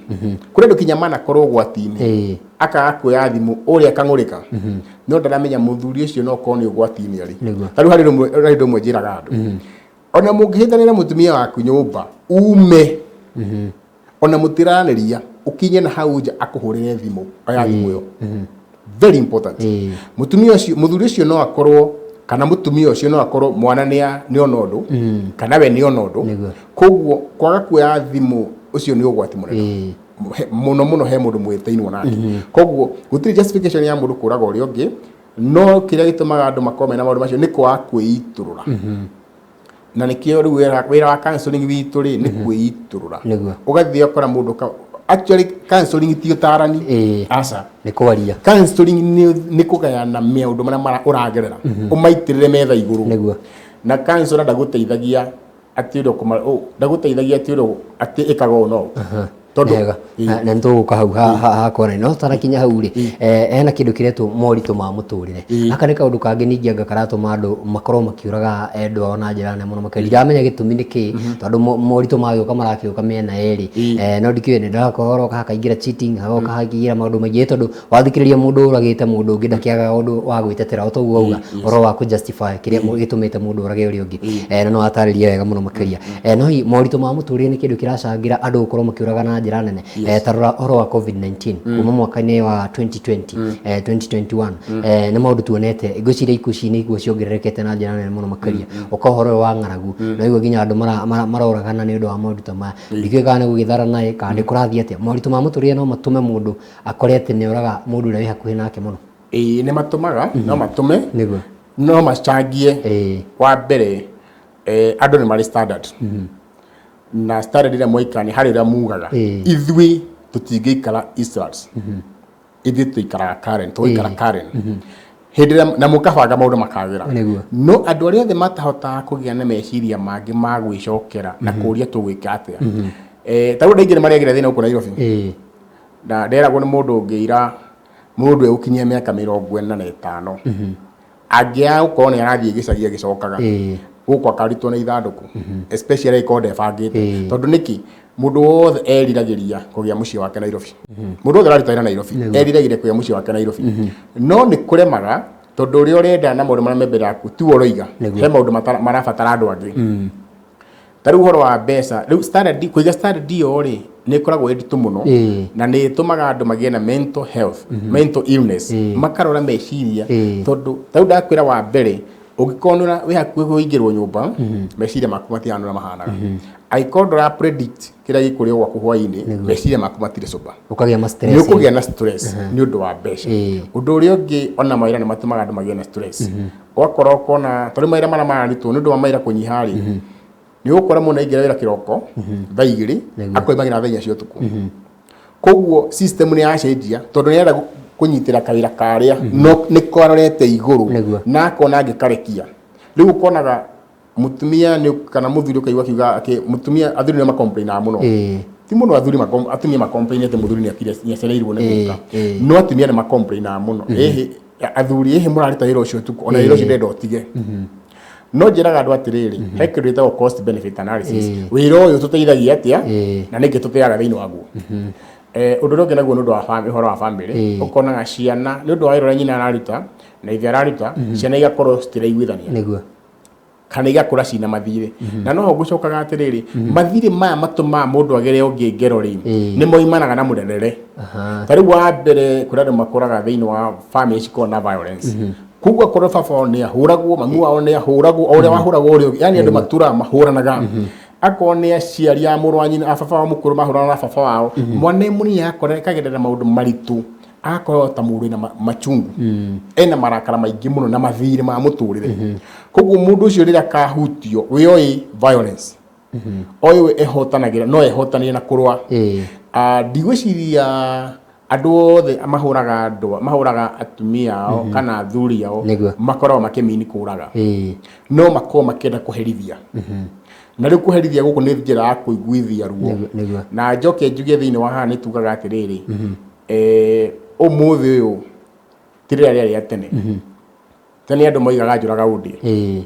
Kũrĩ andũ kinya manakorwo ũgwati-inĩ. Akaga kuoya thimũ, ũrĩa akang'ũrĩka. No ndaramenya mũthuri ũcio no korwo nĩ ũgwati-inĩ arĩ. Ta rĩu harĩ ũndũ ũmwe njĩraga andũ. Ona mũngĩhĩtanĩra mũtumia waku nyũmba, ume. Ona mũtiraranĩria, ũkinye na hau nja akũhũrĩre thimũ, oya thimũ ĩyo. Very important. Mũtumia ũcio, mũthuri ũcio no akorwo, kana mũtumia ũcio no akorwo mwana nĩ ona ũndũ, kana we nĩ ona ũndũ. Koguo kwaga kuoya thimũ ũcio nĩ ũgwati mũnene. Mũno mũno he mũndũ mwĩtainwo nake. Koguo gũtirĩ justification ya mũndũ kũraga ũrĩa ũngĩ, no kĩrĩa gĩtũmaga andũ makorwo mena maũndũ macio nĩ kwaga kwĩitũrũra. Na nĩkĩo rĩu wĩra wa counseling witũ rĩ, nĩ kwĩitũrũra. Ũgathiĩ ũgakora mũndũ actually counseling ti ũtarani. Aca. Nĩ kwaria. Counseling nĩ kũgayana maũndũ marĩa ũragerera, ũmaitĩrĩre metha igũrũ. Na counselor ndagũteithagia atĩ ũrĩa ndagũteithagia atĩ ũrĩa atĩ ĩkaga ũũ no ũũ. Tondũ wega. Na nĩ tũgũka hau hakona, no tũtanakinya hau rĩ, hena kĩndũ kĩretwo moritũ ma mũtũrĩre. Gaka nĩ kaũndũ kangĩ ningĩ anga karatũma andũ makorwo makĩũraga endwa ao na njĩra nene mũno makĩria. Ndiramenya gĩtũmi nĩ kĩĩ, tondũ moritũ magĩũka marakĩũka mĩena yerĩ. No ndikĩũĩ nĩ ndĩrakorwo hakaingĩra cheating, hagoka hakaingĩra maũndũ maingĩ, tondũ wathikĩrĩria mũndũ ũragĩte mũndũ ũngĩ ndakĩagaga ũndũ wa gwĩtetera, o ta ũguo wauga ũhoro wa kũ justify kĩrĩa gĩtũmĩte mũndũ orage ũrĩa ũngĩ. Na no watarĩria wega mũno makĩria. No hihi moritũ ma mũtũrĩre nĩ kĩndũ kĩracangĩra andũ gũkorwo makĩũraga na njĩra nene? Ta rora ũhoro wa COVID-19 kuma mwaka-inĩ wa 2020, 2021, nĩ maũndũ tuonete, ngwĩciria ikuũ ici nĩ ikuũ ciongererekete na njĩra nene mũno makĩria. Ũka ũhoro ũyũ wa ng'aragu, na ũguo nginya andũ maroragana nĩ ũndũ wa maũndũ ta maya. Ndikĩũĩ kana nĩ gũgĩtharana ĩ, kana nĩ kũrathiĩ atĩa. Moritũ ma mũtũrĩre no matũme mũndũ akore atĩ nĩ oraga mũndũ ũrĩa wĩ hakuhĩ nake mũno. Ĩĩ, nĩ matũmaga, no matũme. No macangie. Wa mbere, andũ nĩ marĩ standard. Na standard ĩrĩa mwaikara nĩ harĩ ũrĩa mugaga. Ithuĩ tũtingĩikara Eastlands. Ithuĩ tũikaraga Karen, tũgũikara Karen. Hĩndĩ ĩrĩa na mũkabanga maũndũ makagĩra. No andũ arĩa othe matahotaga kũgĩa na meciria mangĩ ma gwĩcokera na kũria tũgwĩka atĩa. Ta rĩu andũ aingĩ nĩ marĩagĩra thĩna gũkũ Nairobi. Na nderagwo nĩ mũndũ ũngĩ ira mũndũ egũkinyia mĩaka 45 angĩaga gũkorwo nĩ arathiĩ gĩcagi agĩcokaga gũkũ akarutwo na ithandũkũ, especially angĩkorwo ndebangĩte. Tondũ nĩkĩ? Mũndũ wothe eriragĩria kũgĩa mũciĩ wake Nairobi. Mũndũ wothe ũraruta wĩra Nairobi eriragĩria kũgĩa mũciĩ wake Nairobi, no nĩ kũremaga tondũ ũrĩa ũrenda na maũndũ marĩa me mbere yaku tiwe ũroiga. He maũndũ marabatara andũ angĩ. Ta rĩu ũhoro wa mbeca, rĩu standard, kũiga standard ĩyo rĩ, nĩ ĩkoragwo ĩ nditũ mũno. Na nĩ ĩtũmaga andũ magĩe na mental health, mental illness, makarora meciria. Tondũ ta rĩu ndakwĩra, wa mbere, ũngĩkorwo nĩ wĩ hakuhĩ kũingĩrwo nyũmba, meciria maku matihana ũrĩa mahanaga. Angĩkorwo ndũra predict kĩrĩa gĩkũrĩo gwaku hwainĩ, meciria maku matirĩ sober. Ũkagĩa ma stress. Nĩ ũkũgĩa na stress nĩ ũndũ wa mbeca. Ũndũ ũrĩa ũngĩ, ona mawĩra nĩ matũmaga andũ magĩe na stress. Ũgakora ũkona tondũ mawĩra marĩa mararutwo nĩ ũndũ wa mawĩra kũnyiha rĩ, nĩ ũgũkora mũndũ aingĩra wĩra kĩroko thaa 2, akoimagĩra thaa 4 cia ũtukũ. Koguo system nĩ yacenjia tondũ nĩ arenda kũnyitĩra kawĩra karĩa no nĩ karorete igũrũ na akona angĩkarekia. Rĩu ũkonaga mũtumia nĩ kana mũthuri, ũkaigua akiuga atĩ mũtumia, athuri nĩ makomplainaga mũno. Ti mũno athuri, atumia makomplain atĩ mũthuri nĩ akire, nĩ acereirwo nĩ gũka, no atumia nĩ makomplainaga mũno, ĩhĩ athuri, ĩhĩ mũraruta wĩra ũcio ũtukũ, ona wĩra ũcio ndĩrenda ũtige. No njĩraga andũ atĩrĩrĩ, he kĩndũ gĩtagwo cost benefit analysis. Wĩra ũyũ tũteithagia atĩa na nĩkĩ tũteaga thĩinĩ waguo? Ũndũ ũrĩa ũngĩ naguo nĩ ũndũ wa ũhoro wa family. Ũkonaga ciana nĩ ũndũ wa wĩra ũrĩa nyina araruta na ithe araruta, ciana igakorwo citiraiguithania kana igakũra cina mathirĩ. Na noho ngũcokaga atĩrĩrĩ, mathirĩ maya matũmaga mũndũ agere ũngĩ ngero rĩ, nĩ moimanaga na mũrerere. Ta rĩu wa mbere, kũrĩ andũ makũraga thĩinĩ wa family cikoragwo na violence. Koguo akorwo baba wao nĩ ahũragwo, mami wao nĩ ahũragwo, o ũrĩa wahũragwo ũrĩa ũngĩ, yani andũ matũraga mahũranaga. Akorwo nĩ aciari a mũrũ wa nyina, a baba wao mũkũrũ mahũranaga na baba wao, mwana e mũnini akora akagerera maũndũ maritũ, agakorwo ta mũndũ wĩna machungu, ena marakara maingĩ mũno na mathirĩ ma mũtũrĩre. Koguo mũndũ ũcio rĩrĩa akahutio wĩoĩ violence, oĩ ehotanagĩra, no ehotanĩre na kũrũa. Ndigwĩciria andũ othe mahũraga andũ, mahũraga atumia ao kana athuri ao makoragwo makĩmini kũraga, no makoragwo makĩenda kũherithia. Na rĩu kũherithia gũkũ nĩ njĩra ya kũiguithia ruo. Na njoke njuge, thĩinĩ wa haha nĩ tugaga atĩrĩrĩ, ũmũthĩ ũyũ ti rĩrĩa rĩarĩ rĩa tene. Tene andũ moigaga njũraga ũndĩe,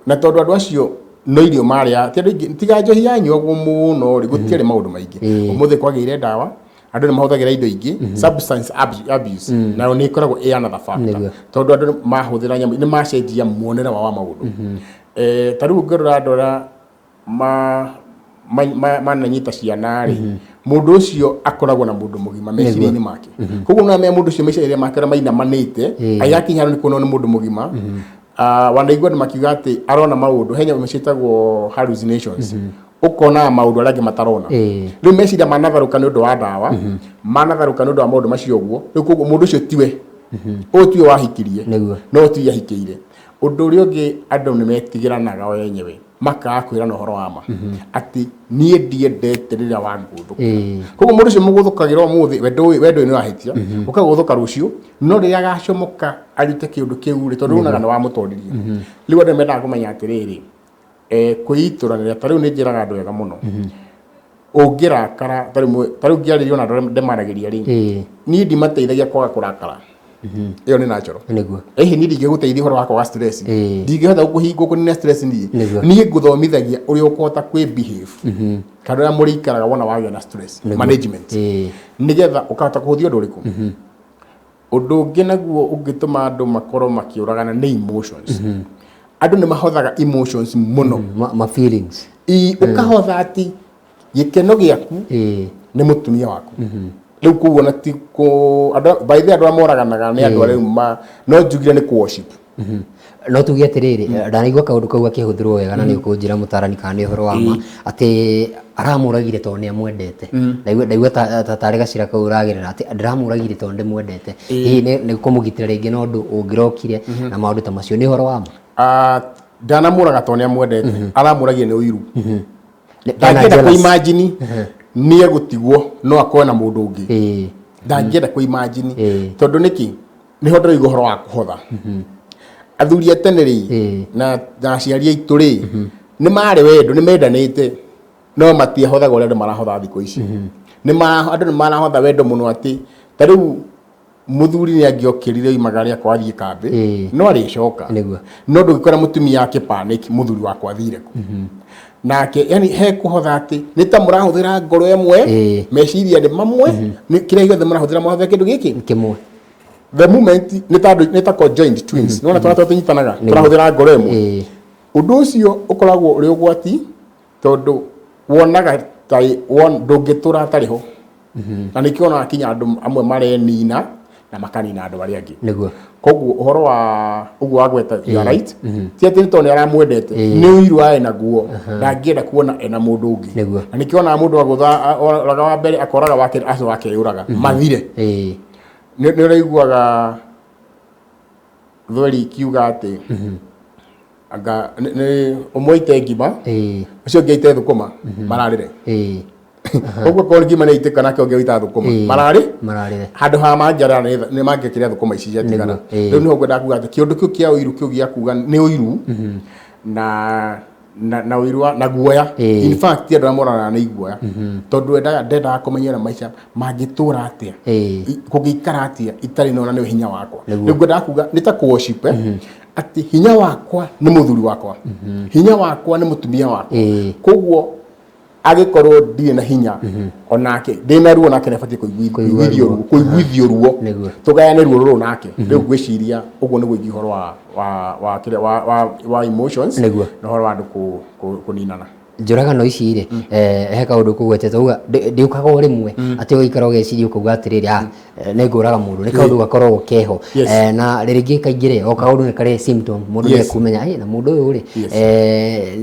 na tondũ andũ acio no irio marĩa, ti andũ aingĩ, tiga njohi yanyuagwo mũno rĩ, gũtiarĩ maũndũ maingĩ. Ũmũthĩ kwagĩire ndawa, andũ nĩ mahũthagĩra indo ingĩ, substance abuse nayo nĩ ĩkoragwo ĩ another factor, tondũ andũ mahũthĩra nyamũ nĩ macenjia muonere wao wa maũndũ. Ta rĩu ũngĩrora andũ arĩa mananyita ciana rĩ, mũndũ ũcio akoragwo na mũndũ mũgima meciria-inĩ make. Koguo no amenya mũndũ ũcio meciria make ũrĩa mainamanĩte, agĩgakinya handũ nĩ kuona nĩ mũndũ mũgima. Wanaigua andũ makiuga atĩ arona maũndũ, he nyamũ ciĩtagwo hallucinations. Ũkonaga maũndũ arĩa angĩ matarona. Rĩu meciria manatharũka nĩ ũndũ wa ndawa, manatharũka nĩ ũndũ wa maũndũ macio ũguo. Rĩu koguo mũndũ ũcio tiwe, ũyũ tiwe wahikirie, no tiwe ahikĩire. Ũndũ ũrĩa ũngĩ, andũ nĩ metigĩranaga o enyewe, makaga kwĩrana ũhoro wa ma atĩ niĩ ndiendete rĩrĩa wangũthũkĩra. Koguo mũndũ ũcio mũgũthũkagĩra ũmũthĩ, we ndũĩ, we ndũĩ nĩ wahĩtia, ũkagũthũka rũciũ, no rĩrĩa agacomoka arute kĩũndũ kĩu rĩ, tondũ onaga nĩ wamũtoririe. Rĩu andũ nĩ mendaga kũmenya atĩrĩrĩ, kwĩitũranĩra, ta rĩu nĩ njĩraga andũ wega mũno, ũngĩrakara, ta rĩu ngĩarĩria ona andũ arĩa ndĩmaragĩria rĩ, niĩ ndimateithagia kwaga kũrakara. Ĩyo nĩ natural. Ĩhĩ, niĩ ndingĩgũteithia ũhoro wa kwaga stress. Ndingĩhota gũkũnina stress niĩ. Niĩ ngũthomithagia ũrĩa ũkũhota kwĩ behave kana ũrĩa mũrĩikaraga wona wagĩa na stress management, nĩgetha ũkahota kũhũthia ũndũ ũrĩkũ. Ũndũ ũngĩ naguo ũngĩtũma andũ makorwo makĩũragana nĩ emotions. Andũ nĩ mahothaga emotions mũno. Ma feelings. Ũkahotha atĩ gĩkeno gĩaku nĩ mũtumia waku. Rĩu koguo na ti kũ andũ, by the way, andũ arĩa moraganaga nĩ andũ arĩa rĩu ma no njugire nĩ kũ worship. No tuge atĩrĩrĩ, ndanaigua kaũndũ kau gakĩhũthĩrwo wega, na nĩ ũkũnjĩra mũtarani kana nĩ ũhoro wa ma, atĩ aramũragire tondũ nĩ amwendete. Ndaigua ta tarĩ gacĩra kau ũragerera, atĩ ndĩramũragire tondũ ndĩmwendete, hihi nĩ kũmũgitĩra rĩngĩ na ũndũ ũngĩrokire na maũndũ ta macio. Nĩ ũhoro wa ma? Ah, ndanamũraga tondũ nĩ amwendete, aramũragia nĩ ũiru. Ndangĩenda kũ imagine nĩ egũtigwo no akorwo na mũndũ ũngĩ. Ndangĩenda kũ imagine. Tondũ nĩkĩ? Nĩho ndĩraigua ũhoro wa kũhotha. Athuri a tene rĩ, na aciari aitũ rĩ, nĩ marĩ wendo, nĩ mendanĩte, no matiahothaga ũrĩa andũ marahotha thikũ ici. Andũ nĩ marahotha wendo mũno, atĩ ta rĩu mũthuri nĩ angĩokĩrire oimagare akorwo athiĩ kambĩ, no arĩcoka. No ndũngĩkora mũtumia akĩ panic, mũthuri wakwa athire kũ? Nake yani he kũhotha atĩ nĩ ta mũrahũthĩra ngoro ĩmwe, meciria nĩ mamwe, nĩ kĩrĩa gĩothe mũrahũthĩra, mũrahũthĩra kĩndũ gĩkĩ kĩmwe. The moment nĩ ta andũ, nĩ ta conjoined twins, nĩwona twana tũrĩa tũnyitanaga, tũrahũthĩra ngoro ĩmwe. Ũndũ ũcio ũkoragwo ũrĩ ũgwati, tondũ wonaga ta ndũngĩtũra atarĩ ho, na nĩkĩo wonaga kinya andũ amwe marenina na makanina andũ arĩa angĩ. Koguo ũhoro wa ũguo wagweta, you are right, ti atĩ nĩ tondũ nĩ aramwendete, nĩ ũiru arĩ naguo, ndangĩenda kuona ena mũndũ ũngĩ. Na nĩkĩo wonaga mũndũ agũtha oraga wa mbere, akoraga wa kerĩ, acio akeyũraga mathire. Nĩ ũraiguaga thweri ikiuga atĩ anga nĩ ũmwe aite ngima, ũcio ũngĩ aite thũkũma, mararĩre. Ũguo korwo ngima nĩ aitĩka, nake ũngĩ aita thũkũma, mararĩ mararĩre. Handũ ha mangĩarara nĩ mangĩkĩrĩa thũkũma ici ciatigara. Rĩu nĩho ngwendaga kuga atĩ kĩũndũ kĩu kĩa ũiru, kĩu gĩa kuga nĩ ũiru na ũiru na guoya. In fact, andũ arĩa moranaga nĩ iguoya, tondũ endaga ndendaga kũmenyera maica mangĩtũra atĩa, kũngĩikara atĩa itarĩ nona nĩ hinya wakwa. Rĩu ngwendaga kuga nĩ ta kũ worship, atĩ hinya wakwa nĩ mũthuri wakwa, hinya wakwa nĩ mũtumia wakwa. Koguo agĩkorwo ndirĩ na hinya, onake ndĩna ruo, nake nĩ abatiĩ kũiguithio ruo, kũiguithio ruo. Tũgayane ruo rũrũ nake. Rĩu ngwĩciria ũguo nĩguo ingĩ ũhoro wa kĩrĩa wa emotions na ũhoro wa andũ kũninana. Njũragano ici rĩ, he kaũndũ kũgwetete uga ndĩũkaga o rĩmwe atĩ ũgaikara ũgeciria ũkauga atĩrĩrĩ, ah, nĩ ngũraga mũndũ. Nĩ kaũndũ gakoragwo keho. Na rĩngĩ kaingĩ rĩ, o kaũndũ nĩ karĩ symptom, mũndũ nĩ ekumenya, "Ĩ, na mũndũ ũyũ rĩ,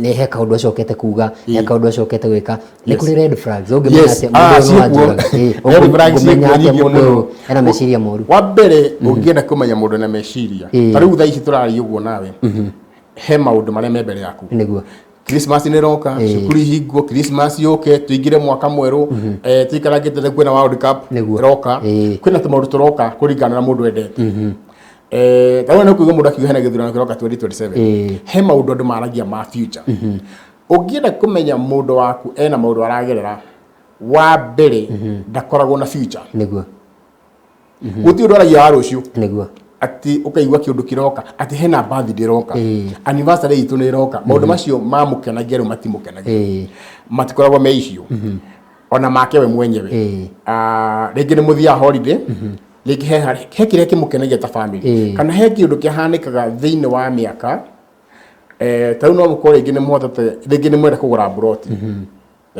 nĩ he kaũndũ acokete kuga, he kaũndũ acokete gwĩka." Nĩ kũrĩ red flags ũngĩmenya atĩ mũndũ ũyũ no anjũrage? Red flags Ũngĩmenya ciĩkuo atĩa nyingĩ mũndũ ũyũ mũno. ena meciria moru? Wa mbere, ũngĩenda kũmenya mũndũ na meciria, ta rĩu thaa ici tũraria ũguo nawe, he maũndũ marĩa me mbere yaku. Christmas nĩ ĩroka, cukuru ihingwo, Christmas yũke, tũingĩre mwaka mwerũ, tũikarangĩte rĩu kwĩna World Cup ĩroka, kwĩna tũmaũndũ tũroka kũringana na mũndũ endete. Ta rĩu nĩ kũigua mũndũ akiuga hena gĩthurano kĩroka 2027. He maũndũ andũ maragia ma future. Ũngĩenda kũmenya mũndũ waku ena maũndũ aragerera, wa mbere ndakoragwo na future. Gũtirĩ ũndũ aragia wa rũciũ. Atĩ ũkaigua kĩũndũ kĩroka, atĩ hena birthday ĩroka, anniversary itũ nĩ ĩroka, maũndũ macio mamũkenagia rĩu matimũkenagia. Matikoragwo me icio ona make we mwenyewe. Ah, rĩngĩ nĩ mũthiaga holiday, rĩngĩ he kĩrĩa kĩmũkenagia ta family, kana he kĩũndũ kĩhanĩkaga thĩinĩ wa mĩaka, ta rĩu no mũkorwo rĩngĩ nĩ mũhotete, rĩngĩ nĩ mwenda kũgũra mburoti,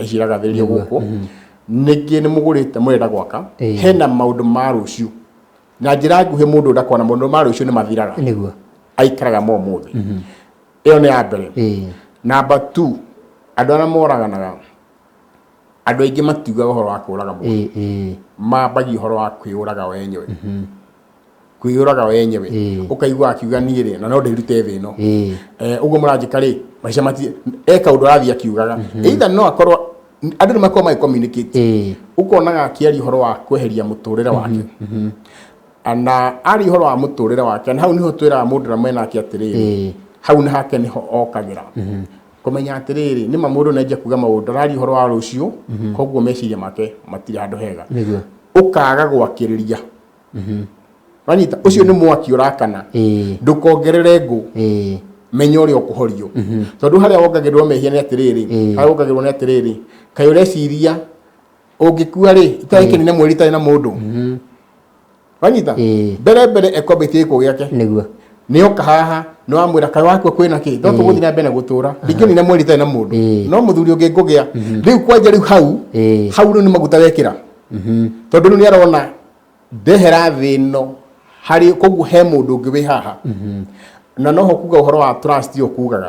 ici iragathĩrĩrio gũkũ, ningĩ nĩ mũgũrĩte, mũrenda gwaka, hena maũndũ ma rũciũ. Na njĩra nguhĩ, mũndũ ndakona maũndũ ma rũciũ nĩ mathiraga. Aikaraga ma ũmũthĩ. Ĩyo nĩ ya mbere. Number 2, Andũ arĩa moraganaga, andũ aingĩ matiugaga ũhoro wa kũraga mũndũ. Ĩĩ, ĩĩ. Mambagia ũhoro wa kwĩyũraga wenyewe. Kwĩyũraga wenyewe. Ũkaigua akiuga niĩ rĩ, na no ndĩrute thĩ ĩno. Ũguo mũranjĩka rĩ, maica mati e kaũndũ arathiĩ akiugaga. Either no akorwo andũ nĩ makoragwo magĩ communicate. Ũkonaga akĩaria ũhoro wa kweheria mũtũrĩre wake. Na aria ũhoro wa mũtũrĩre wake, na hau nĩho twĩraga mũndũ ũrĩa mwenake atĩrĩrĩ, hau nĩ hake nĩho okagĩra. Kũmenya atĩrĩrĩ, nĩma mũndũ nĩ anjia kuga maũndũ, araria ũhoro wa rũciũ, koguo meciria make matirĩ handũ hega. Ũkaga gwakĩrĩria. Wanyita, ũcio nĩ mwaki ũrakana. Ndũkongerere ngũ. Menya ũrĩa ũkũhorio. Tondũ harĩa wongagĩrĩrwo mehia nĩ atĩrĩrĩ, harĩa wongagĩrĩrwo nĩ atĩrĩrĩ, kaĩ ũreciria ũngĩkua rĩ, itarĩ kĩnina mweri itarĩ na mũndũ. Wanyita? Mbere mbere ekwambĩtie gĩkuũ gĩake. Nĩ oka haha, nĩ wamwĩra kaĩ wakua kwĩna kĩ? No tũgũthiĩ na mbere na gũtũra. Ndingĩnina mweri itarĩ na mũndũ. No mũthuri ũngĩ ngũgĩa. Rĩu kwanja rĩu hau, hau rĩu nĩ maguta wekĩra. Tondũ rĩu nĩ arona ndehera thĩ ĩno harĩ koguo he mũndũ ũngĩ wĩ haha. Na noho kuga ũhoro wa trust ũyũ kugaga.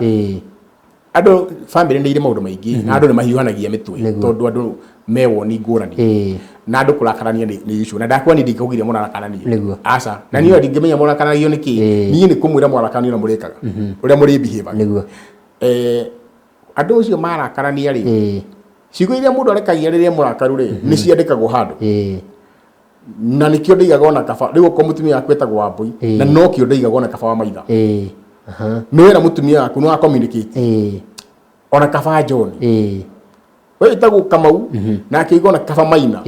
Andũ family nĩ irĩ maũndũ maingĩ na andũ nĩ mahiũhanagia mĩtwe tondũ andũ me woni ngũrani. Na andũ kũrakarania nĩ issue. Na ndakuwa niĩ ndingĩkũgiria mũrakaranie. Aca. Na niĩ ndingĩmenya mũrakaranagio nĩ kĩ. Niĩ nĩ kũmwĩra mũrakaranie ũrĩa mũrĩkaga. Ũrĩa mũrĩ behave. Andũ acio marakarania rĩ, ciugo iria mũndũ arekagia rĩrĩa mũrakaru rĩ, nĩ ciandĩkagwo handũ. Na nĩkĩo ndaigaga ona kaba, rĩu okorwo mũtumia waku etagwo Wambũi, na nokĩo ndaigaga ona kaba wa maitha. Nĩ wera mũtumia waku nĩ wa communicate. Ona kaba John. We wĩtagwo Kamau, nake oiga ona kaba Maina.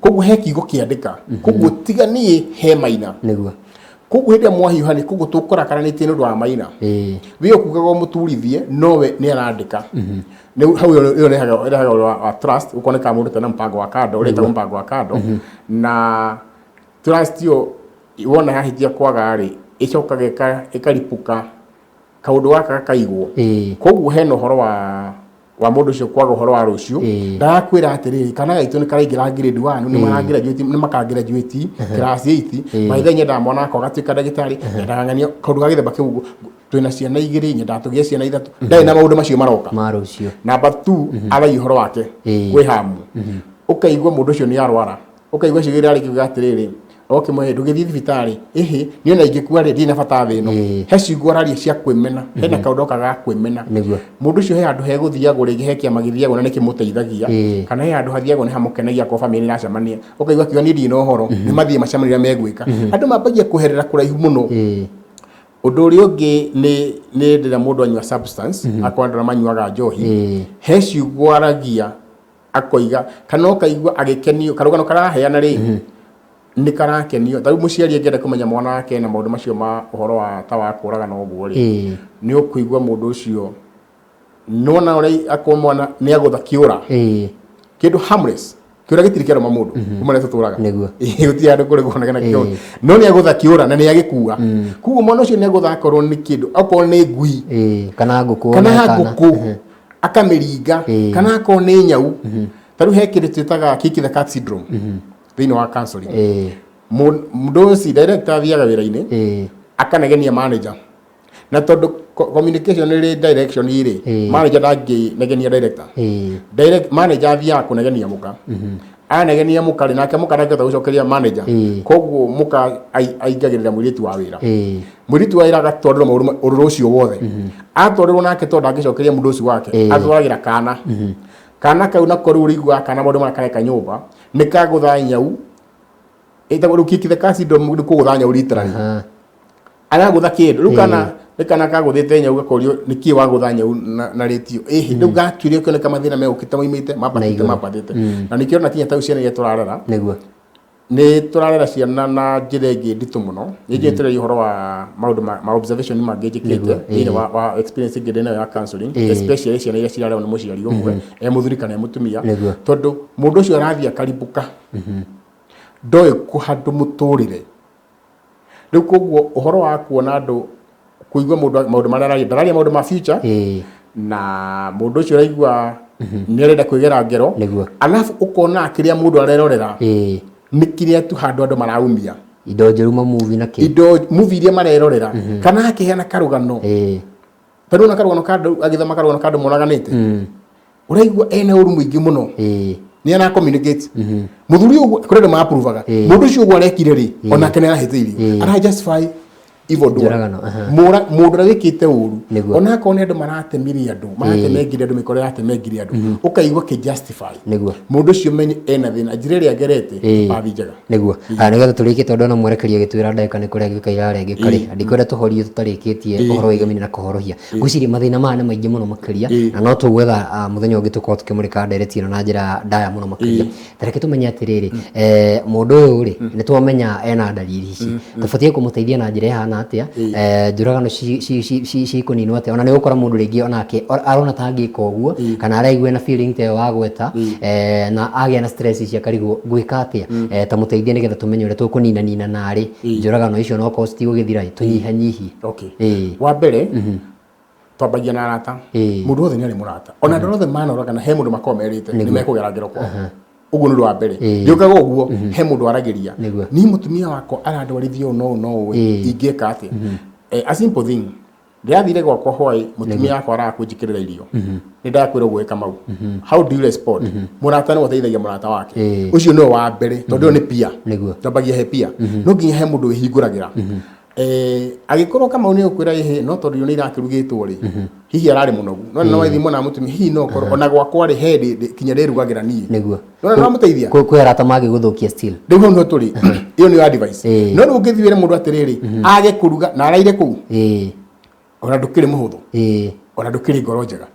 Koguo he kiugo kĩandĩka. Koguo tiga niĩ he Maina. Koguo hĩndĩ ĩrĩa mwahiũhania, koguo tũkũrakaranĩtie nĩ ũndũ wa Maina. We ũkugaga ũmũturithie, nowe nĩ arandĩka. Nĩ hau ĩyo ĩrehaga ĩrehaga ũhoro wa trust, ũkoneka mũndũ tena mpango wa kando, ũrĩa ĩtagwo mpango wa kando. Na trust ĩyo wona yahĩtia kwaga rĩ, ĩcokaga ĩkaripũka, kaũndũ gaka gakaigwo. Koguo hena ũhoro wa mũndũ ũcio kwaga ũhoro wa rũciũ. Ndarakwĩra atĩrĩrĩ, kana gaitũ nĩ karaingĩra grade 1, nĩ maragraduate, nĩ makagraduate class 8, by then nyendaga mwana wakwa agatuĩka ndagĩtarĩ, nyendaga ng'ania kaũndũ ga gĩthemba kĩu ũguo. Twĩna ciana igĩrĩ, nyendaga tũgĩe ciana ithatũ, ndarĩ na maũndũ macio maroka. Ma rũciũ. Number 2, aragia ũhoro wake kwĩ hamu. Ũkaigua mũndũ ũcio nĩ arwara, ũkaigua ciugo iria arĩkiuga atĩrĩrĩ, okĩmwe ndũgĩthiĩ thibitarĩ, ĩhĩ, niĩ ona ingĩkua rĩ, ndirĩ na bata thĩ ĩno. He ciugo araria cia kwĩmena, hena kaũndũ oka ga kwĩmena. Mũndũ ũcio he handũ hegũthiagwo rĩngĩ, he kĩama gĩthiagwo na nĩkĩmũteithagia, kana he handũ hathiagwo nĩ hamũkenagia akorwo bamĩrĩ nĩracemania, ũkaigua akiuga niĩ ndirĩ na ũhoro, nĩ mathiĩ macemanie ũrĩa megwĩka. Andũ mambagia kweherera kũraihu mũno. Ũndũ ũrĩa ũngĩ nĩ nĩ rĩrĩa mũndũ anyua substance, akorwo andũ arĩa manyuaga njohi, he ciugo aragia akoiga, kana ũkaigua agĩkenio, karũgano karaheana rĩ, nĩ karakenio. Ta rĩu mũciari angĩenda kũmenya mwana wake na maũndũ macio ma ũhoro wa ta wa kũragana ũguo rĩ, nĩ ũkũigua mũndũ ũcio, nĩwona ũrĩa akorwo mwana nĩ agũtha kĩũra. Kĩndũ harmless. Kĩũra gĩtirĩ kĩarũma mũndũ, kuma rĩrĩa tũtũraga. Gũtirĩ handũ kũrĩ kuonekana kĩũra. No nĩ agũtha kĩũra na nĩ agĩkua. Koguo mwana ũcio nĩ agũtha akorwo nĩ kĩndũ, okorwo nĩ ngui. Kana ngũkũ Kana ona kana. ngũkũ. Akamĩringa. Kana akorwo nĩ nyau. Ta rĩu he kĩndũ twĩtaga kick the cat syndrome thĩinĩ wa counseling. Mũndũ ũcio director athiaga wĩra-inĩ, akanegenia manager. Na tondũ communication ĩrĩ direction rĩ, manager ndangĩnegenia director. Direct manager athiaga kũnegenia mũka. Anegenia mũka rĩ, nake mũka ndangĩhota gũcokeria manager. Koguo mũka aingagĩrĩra mũirĩtu wa wĩra. Mũirĩtu wa wĩra agatwarĩrwo maũndũ ũrũrũ ũcio wothe. Atwarĩrwo nake tondũ ndangĩcokeria mũndũ ũcio wake, atwaragĩra kana. Kana kau nako rĩu ũrĩiguaga kana maũndũ marĩa kareka nyũmba, nĩ kagũtha nyau, ĩtagwo rĩu kick the cat syndrome, nĩ kũgũtha nyau literally. Aragũtha kĩndũ rĩu kana nĩ kana kagũthĩte nyau gakorio nĩ kĩ wagũtha nyau na rĩtio ĩhĩ rĩu gatuire kĩoneka mathĩna megũkĩte moimĩte mambatĩte mambatĩte. Na nĩkĩo ona kinya ta ciana iria tũrarera, nĩ tũrarera ciana na njĩra ĩngĩ nditũ mũno. Nĩ njũĩ tũraria ũhoro wa maũndũ ma observation mangĩ njĩkĩte thĩinĩ wa experience ĩngĩ ndĩ nayo ya counseling, especially ciana iria cirarerwo nĩ mũciari ũmwe, e mũthuri kana e mũtumia, tondũ mũndũ ũcio arathiĩ akaribũka, ndoĩ kũhandũ mũtũrĩre. Rĩu koguo ũhoro wa kuona andũ, kũigua mũndũ maũndũ marĩa araria, ndararia maũndũ ma future, na mũndũ ũcio ũraigua nĩ arenda kwĩgera ngero. Alafu ũkona kĩrĩa mũndũ arerorera nĩ kĩrĩa tu handũ andũ maraumia. Indo njũru ma movie na kĩ. Indo movie iria marerorera, kana akĩheana karũgano. Ta rĩu ona karũgano ka andũ, agĩthoma karũgano ka andũ moraganĩte. Ũraigua ena ũru mũingĩ mũno. Nĩ ara communicate mũthuri ũguo kũrĩ andũ ma-approvaga mũndũ ũcio ũguo arekire rĩ, onake nĩ arahĩtĩirio, ara justify evil doer. Njũragano, aha. Mũndũ ũrĩa wĩkĩte ũru, onakorwo nĩ andũ maratemire andũ, maratemengire andũ mĩkora, ĩratemengire andũ, ũkaigua kĩ justify mũndũ ũcio, menye ena thĩna, njĩra ĩrĩa agerete pathi njega. Nĩguo. Aya, nĩgetha tũrĩkie, tondũ ona mwerekeri agĩtwĩra ndagĩka nĩ kũrengeka irarengeka rĩ, ndikwenda tũhorie tũtarĩkĩtie ũhoro wĩgamine na kũhorohia. Ngwĩciria mathĩna maya nĩ maingĩ mũno makĩria, na no tũgwetha mũthenya ũngĩ tũkorwo tũkĩmũrĩka ndereti ĩno na njĩra ndaya mũno makĩria. Ta reke tũmenye atĩrĩrĩ, mũndũ ũyũ rĩ, nĩ twamenya ena ndariri ici, tũbatiĩ kũmũteithia na njĩra ĩhana atĩa? Njũragano cikũninwo atĩa? Ona nĩ ũgũkora mũndũ rĩngĩ onake arona ta angĩka ũguo, kana araigua ena feeling ta ĩyo wagweta, na agĩa na stress ici akarigwo ngwĩka atĩa. Ta mũteithie nĩgetha tũmenye ũrĩa tũkũninanina narĩ njũragano icio, no korwo citigũgĩthira ĩ, tũnyihanyihie. Okay. Wa mbere twambagia na arata. Mũndũ wothe nĩ arĩ mũrata, ona andũ othe manoragana he mũndũ makoragwo merĩte nĩ mekũgera ngero kwao. Ũguo nĩ ũndũ wa mbere. Ndĩũkaga ũguo he mũndũ aragĩria, niĩ mũtumia wakwa arandwarithia ũũ no ũũ no ũũ, ingĩka atĩa? A simple thing, ndĩrathire gwakwa hwaĩ, mũtumia wakwa araga kũnjĩkĩrĩra irio, nĩ ndakwĩra ũguo Kamau, how do you respond? Mũrata nĩwe ũteithagia mũrata wake. Ũcio nĩwe wa mbere, tondũ ĩyo nĩ peer. Twambagia he peer, no nginya he mũndũ wĩhingũragĩra. Agĩkorwo Kamau nĩ ũkwĩra ĩhĩ, no tondũ irio nĩ irakĩrugĩtwo rĩ, hihi ararĩ mũnogu, no no waithimwo na mũtumia, hihi no ũkorwo ona gwakwa rĩ, he kinya ndĩrugagĩra niĩ. No nĩ wamũteithia. Kwĩ arata mangĩgũthũkia still. Rĩu hau nĩho tũrĩ, ĩyo nĩyo advice. No rĩu ũngĩthiĩ wĩre mũndũ atĩrĩrĩ age kũruga na araire kũu, ona ndũkĩrĩ mũhũthũ, ona ndũkĩrĩ ngoro njega,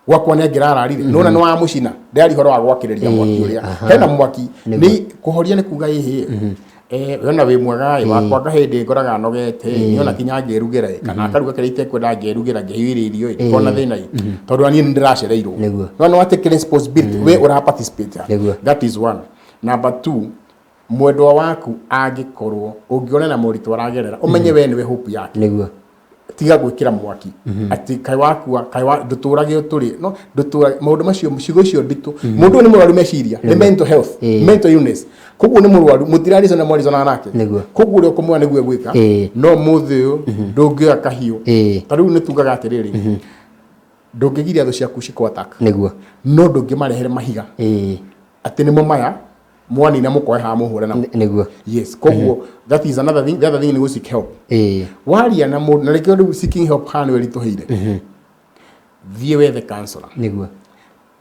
gwakwa nĩ angĩrararire, nona nĩ wamũcina. Ndĩraria ũhoro wa gwakĩrĩria mwaki ũrĩa hena mwaki nĩ kũhoria, nĩ kuga ĩhĩ, wena wĩ mwega ĩ, wakwa ngahĩndĩ ngoraga nogete, nĩ ona kinya ngĩrugĩra ĩ, kana akaruga kĩrĩa itekwenda, ngerugĩra, ngĩhiũrĩria irio ĩ, ndikona thĩna ĩ, tondũ ona niĩ nĩ ndĩracereirwo. No nĩ wa take responsibility, we ũra participate. That is one. Number two, mwendwa waku angĩkorwo ũngĩona na moritũ aragerera, ũmenye we nĩwe hope yake. Tiga gwĩkĩra mwaki atĩ kaĩ wakua, kaĩ wa ndũtũrage ũtũrĩ no ndũtũrage maũndũ macio, ciugo icio nditũ. Mũndũ ũyũ nĩ mũrwaru meciria, nĩ mental health, mental illness, koguo nĩ mũrwaru, mũtirarizona, mwarizona nake. Koguo ũrĩa ũkũmwĩra nĩguo egwĩka. No mũthĩ ũyũ ndũngĩoya kahiũ. Ta rĩu nĩ tugaga atĩrĩrĩ, ndũngĩgiria thũ ciaku cikũ attack, no ndũngĩmarehere mahiga atĩ nĩmo maya mwanina mũkoe haha mũhũre namo. Yes, koguo that is another thing. The other thing nĩ gũ seek help. Waria na mũndũ, na rĩngĩ rĩu seeking help haha nĩwe ritũhĩire, thiĩ wethe counselor.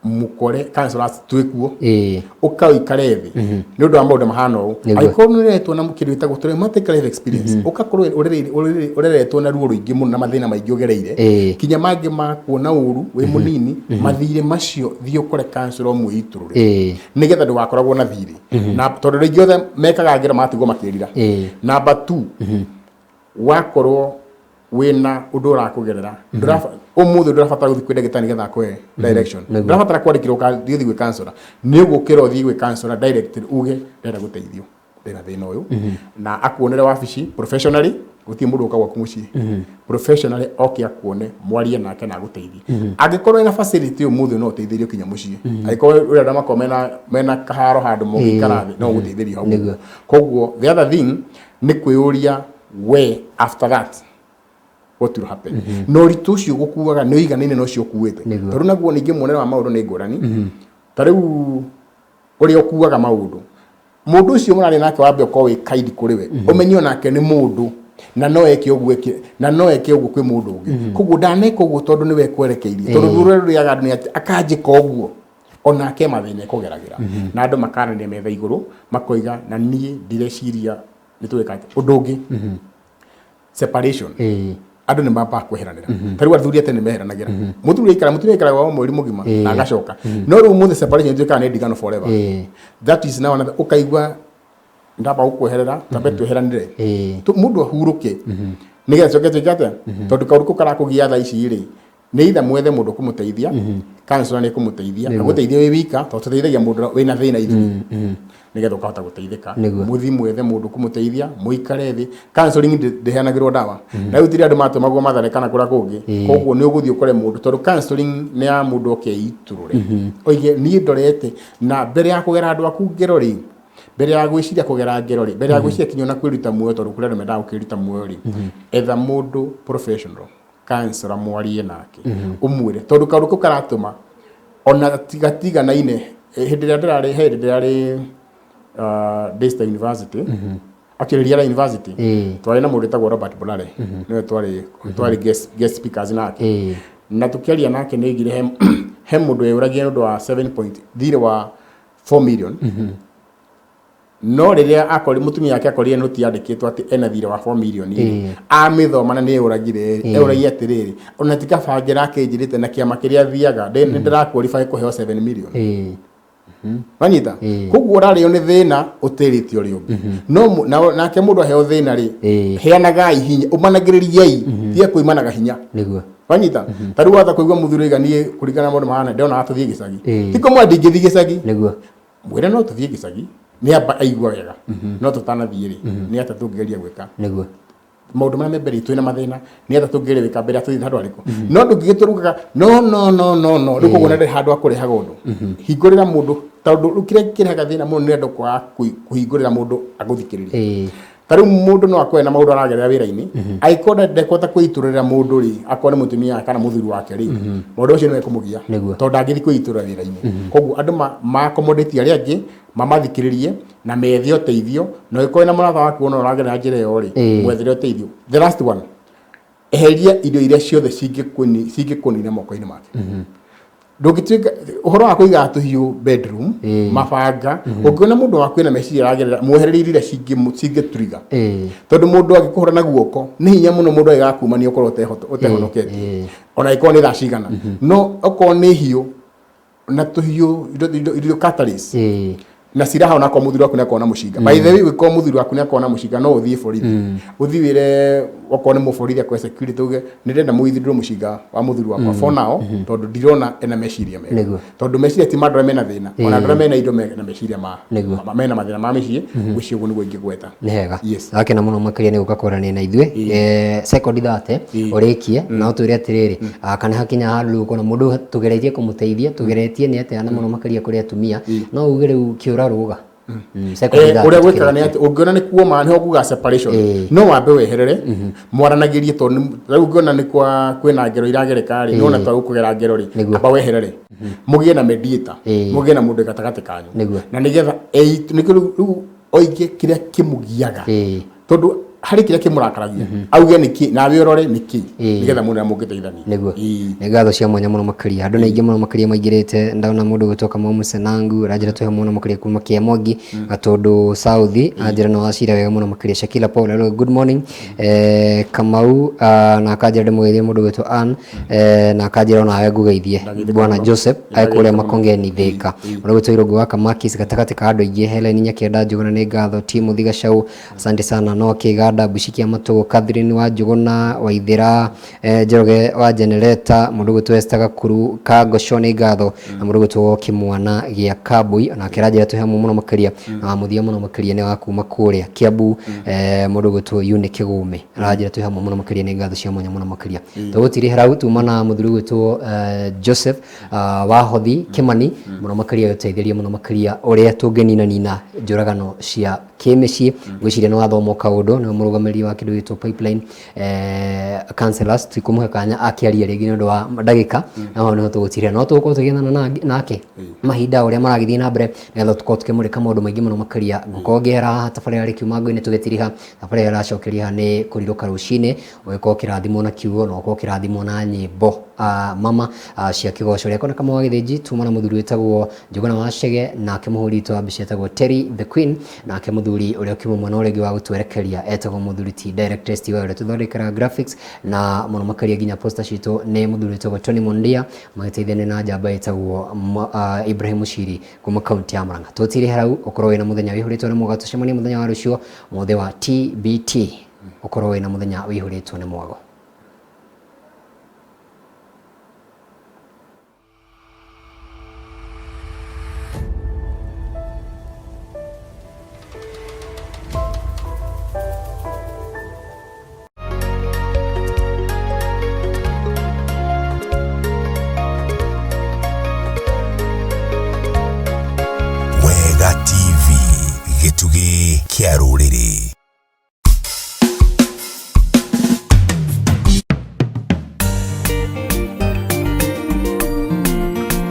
Mũkore counselors twĩkuo, ũka ũikare thĩ nĩ ũndũ wa maũndũ mahana ũũ. Angĩkorwo nĩ ũreretwo na kĩndũ gĩtagwo traumatic life experience, ũgakorwo ũreretwo na ruo rũingĩ mũno na mathĩna maingĩ ũgereire, kinya mangĩ ma kuona ũru wĩ mũnini, mathirĩ macio thiĩ ũkore counselor ũmwĩitũrũre, nĩgetha ndũgakoragwo na thirĩ, na tondũ rĩngĩ othe mekaga ngero magatigwo makĩrira. Number two, wakorwo wĩna ũndũ ũrakũgerera, ũmũthĩ ndũrabatara gũthiĩ kwĩ ndagĩtarĩ nĩgetha akũhe direction. Ndũrabatara kwandĩkĩrwo ũgathiĩ gwĩ counselor, nĩ ũgũkĩra ũthiĩ gwĩ counselor direct, uge ndĩrenda gũteithio, ndĩna thĩna ũyũ, na akuonere wabici professionally. Gũtirĩ mũndũ ũka gwaku mũciĩ professionally, oke akuone, mwarie nake na agũteithie. Angĩkorwo ena facility, ũmũthĩ no ũteithĩrio kinya mũciĩ. Angĩkorwo ũrenda makorwo mena kaharo handũ mũngĩikara thĩ, no ũgũteithĩrio hau. Koguo the other thing nĩ kwĩyũria we, after that what will happen? Na ũritũ ũcio gũkuaga nĩ ũiganaine na ũcio ũkuĩte? Tondũ naguo ningĩ muonere wa maũndũ nĩ ngũrani. Ta rĩu ũrĩa ũkuaga maũndũ, mũndũ ũcio mũrarĩ nake, wambe ũkorwo wĩ kind kũrĩ we, ũmenye onake nĩ mũndũ na no eke ũguo eke, na no eke ũguo kwĩ mũndũ ũngĩ. Koguo ndaneka ũguo tondũ nĩwe ekwerekeirie, tondũ ruo rũrĩa rũrĩaga andũ nĩ atĩ akanjĩka ũguo, onake mathĩna ekũgeragĩra. Na andũ makaranĩria metha igũrũ, makoiga na niĩ ndireciria nĩ tũgĩka atĩa. Ũndũ ũngĩ, separation. Andũ nĩ mambaga kweheranĩra. Ta rĩu athuri atene nĩ meheranagĩra, mũthuri aikara, mũtumia aikara gwao mweri mũgima na agacoka. No rĩu ũmũthĩ separation ĩtuĩkaga nĩ ndigano forever. That is now another, ũkaigua ndamba gũkweherera, tambe tweheranĩre, mũndũ ahurũke, nĩgetha coke tuĩke atĩa, tondũ kaũndũ kau karakũgia thaa ici rĩ, nĩ either mwethe mũndũ kũmũteithia, counselor nĩ kũmũteithia, agũteithie wĩ wika, tondũ tũteithagia mũndũ wĩna thĩna ithuĩ, nĩgetha ũkahota gũteithĩka. Mũthi mwethe mũndũ kũmũteithia, mũikare thĩ. Counseling ndĩheanagĩrwo ndawa, na rĩu tiri andũ matũmagwo Mathare kana kũrĩa kũngĩ. Koguo nĩ ũgũthiĩ ũkore mũndũ, tondũ counseling nĩ ya mũndũ oke eitũrũre, oige niĩ ndorete. Na mbere ya kũgera andũ aku ngero rĩ, mbere ya gwĩciria kũgera ngero rĩ, mbere ya gwĩciria kinya ona kwĩruta muoyo, tondũ kũrĩ andũ mendaga gũkĩruta muoyo rĩ, etha mũndũ professional counselor, mwarie nake, ũmwĩre, tondũ kaũndũ kau karatũma Ona tigatiganaine hĩndĩ ĩrĩa ndĩrarĩ, he hĩndĩ ndĩrarĩ Daystar University, actually Riara University, twarĩ na mũndũ wĩtagwo Robert Bolare, nĩwe twarĩ guest speakers nake. Na tũkĩaria nake nĩ oigire he mũndũ weyũragia nĩ ũndũ wa 7 point thirĩ wa 4 million. No rĩrĩa akori mũtumia wake akorire noti yandĩkĩtwo atĩ ena thirĩ wa 4 million rĩ, amĩthoma na nĩ eyũragire rĩ, eyũragia atĩrĩrĩ, ona ti kaba ngĩra akĩnjĩrĩte na kĩama kĩrĩa thiaga, nĩ ndĩra qualify kũheo 7 million. Wanyita? Koguo ũrarĩo nĩ thĩna ũtĩrĩte ũrĩa ũngĩ. No nake mũndũ aheo thĩna rĩ, heanagai hinya, ũmanagĩrĩriai, tiga kũimanaga hinya. Wanyita? Ta rĩu wahota kũigua mũthuri oiga niĩ kũringana na maũndũ mahana ndĩrona tũthiĩ gĩcagi. Ti kũmwĩra ndingĩthiĩ gĩcagi. Mwĩre no tũthiĩ gĩcagi, nĩ amba aigua wega. No tũtanathiĩ rĩ, nĩ atĩa tũngĩgeria gwĩka? Maũndũ marĩa me mbere itũ na mathĩna, nĩ atĩa tũngĩgeria gwĩka mbere ya tũthiĩ handũ harĩkũ? No ndũngĩgĩtũrugaga no no no no no, rĩu koguo na ndĩrĩ handũ akũrehaga ũndũ. Hingũrĩra mũndũ, tondũ rĩu kĩrĩa kĩrehaga thĩna mũno nĩ andũ kwaga kũhingũrĩra mũndũ agũthikĩrĩrie. Ta rĩu mũndũ no akorwo na maũndũ aragerera wĩra-inĩ, angĩkorwo ndekũhota kwĩitũrũrĩra mũndũ rĩ, akorwo nĩ mũtumia wake kana mũthuri wake rĩ, maũndũ macio nĩ mekũmũgia. Tondũ ndangĩthiĩ kwĩitũrũra wĩra-inĩ. Koguo andũ ma accommodate arĩa angĩ, mamathikĩrĩrie na methe ũteithio, na ũngĩkorwo wĩna mũrata waku ona ũragerera njĩra ĩyo rĩ, mwethere ũteithio. The last one, eheria indo iria ciothe cingĩkũnina moko-inĩ make. Ndũngĩtuĩka ũhoro wa kũiga tũhiũ bedroom, mabanga, ũngĩona mũndũ waku ena meciria aragerera, mwehererie indo iria cingĩturiga. Tondũ mũndũ angĩkũhũra na guoko, nĩ hinya mũno mũndũ agĩgakumania ũkorwo ũtehonoketie. Ona angĩkorwo nĩ thaa cigana. No okorwo nĩ hiũ na tũhiũ, indo cutleries. Na ciraha ona akorwo mũthuri waku nĩ akorwo na mũcinga. By the way, ũngĩkorwo mũthuri waku nĩ akorwo na mũcinga, no ũthiĩ borithi. Ũthiĩ wĩre okorwo nĩ mũborithi akwe security uge nĩ ndĩrenda mũwithdraw mũcinga wa mũthuri wakwa for now, tondũ ndirona ena meciria mega. Tondũ meciria ti ma andũ arĩa mena thĩna, ona andũ arĩa mena indo mena meciria ma mena mathĩna ma mĩciĩ, ngwĩciria ũguo nĩguo ingĩgweta. Nĩ hega. Ndakena mũno makĩria nĩ gũka kwaranĩria na ithuĩ. Second 30 ũrĩkie na ũtwĩre atĩrĩrĩ, kana hakinya handũ rĩu ũkona mũndũ tũgeretie kũmũteithia, tũgeretie nĩ atĩa na mũno makĩria kũrĩ atumia, no uge rĩu kĩũra rũga. Second 30 Ũrĩa gwĩkaga nĩ tũkĩrĩkia. atĩ ũngĩona nĩ kuoma nĩho kuga separation, no wambe weherere mwaranagĩrie, tondũ rĩu ũngĩona nĩ kwa kwĩna ngero iragereka rĩ, nĩwona ta ũkũgera ngero rĩ, amba weherere, mũgĩe na mediator, mũgĩe na mũndũ gatagatĩ kanyu, na nĩgetha nĩkĩo rĩu oige kĩrĩa kĩmũgiaga, tondũ harĩ kĩrĩa kĩmũrakaragia, auge nĩkĩ, nawe ũrore nĩkĩ, nĩgetha muone ũrĩa mũngĩteithania. Nĩ ngatho cia mwanya mũno makĩria. Andũ nĩ aingĩ mũno makĩria maingĩrĩte, ndona mũndũ ũgwĩtwo Kamau Mũcenangu aranjĩra twĩ hamwe mũno makĩria kuma Kĩamwangi Gatũndũ South, aranjĩra nĩ wacira wega mũno makĩria. Shakila Paul hello, good morning. Kamau na akanjĩra ndĩmũgeithie mũndũ ũgwĩtwo Ann, na akanjĩra onawe ngũgeithie Bwana Joseph arĩ kũrĩa Makongeni Thika. Mũndũ ũgwĩtwo Irũngũ wa Kamakis gatagatĩ ka andũ aingĩ, Helen Nyakĩenda Njũgũna nĩ ngatho, Timothy Gacau asante sana, no Kĩganda Mbucikia Matũgũ, Catherine wa Njũgũna Waithĩra, Njoroge wa Generator, mũndũ ũgwĩtwo Esther Gakuru Kangoco nĩ ngatho, na mũndũ ũgwĩtwo Kĩmwana gĩa Kambui onake aranjĩra twĩ hamwe mũno makĩria, na wa mũthia mũno makĩria nĩ wa kuma kũrĩa Kiambu, mũndũ ũgwĩtwo Eunice Kĩgũme aranjĩra twĩ hamwe mũno makĩria, nĩ ngatho cia mwanya mũno makĩria. Tũgũtirĩhĩra hau tuma na mũthuri ũgwĩtwo Joseph Wahothi Kĩmani mũno makĩria agĩtũteithĩria mũno makĩria ũrĩa tũngĩninanina njũragano cia kĩmĩciĩ. Ngwĩciria nĩ wathoma kaũndũ, nĩwe mũrũgamĩrĩri wa kĩndũ gĩtwo pipeline counselors, tikũmũhe kanya akĩaria rĩngĩ nĩ ũndũ wa ndagĩka, na hau nĩho tũgũtirĩra, no tũgũkorwo tũgĩethana nake mahinda ũrĩa maragĩthiĩ na mbere nĩgetha tũkorwo tũkĩmũrĩka maũndũ maingĩ mũno makĩria. Ngũkorwo ngĩehera haha tabarĩra rĩkiuma ngũinĩ tũgĩtiriha, tabarĩra ĩracokeria haha nĩ kũrirũka rũcinĩ, ũgĩkorwo ũkĩrathimwo na kiugo na ũkorwo ũkĩrathimwo na nyĩmbo mama cia kĩgoco. Rĩakwa na Kamau wa Gĩthĩnji, tuma na mũthuri wĩtagwo Njũgũna wa Chege, nake mũhũri witũ wa mbica etagwo Terry the Queen, nake mũthuri ũrĩa ũkiuma mwena ũrĩa ũngĩ wa gũtwerekeria etagwo mũthuri ti Director STY ũrĩa tũthondekeraga graphics na mũno makĩria nginya poster citũ nĩ mũthuri wĩtagwo Tony Mondia, magĩteithania na njamba ĩtagwo Ibrahim Mushiri kuma kaunti ya Murang'a. Tũtirĩ harau, ũkorwo wĩna mũthenya wĩihũrĩtwo nĩ mwago, tũcemanie mũthenya wa rũciũ, mũthĩ wa TBT. Ũkorwo wĩna mũthenya wĩihũrĩtwo nĩ mwago. Wega TV, gĩtugĩ kĩa rũrĩrĩ.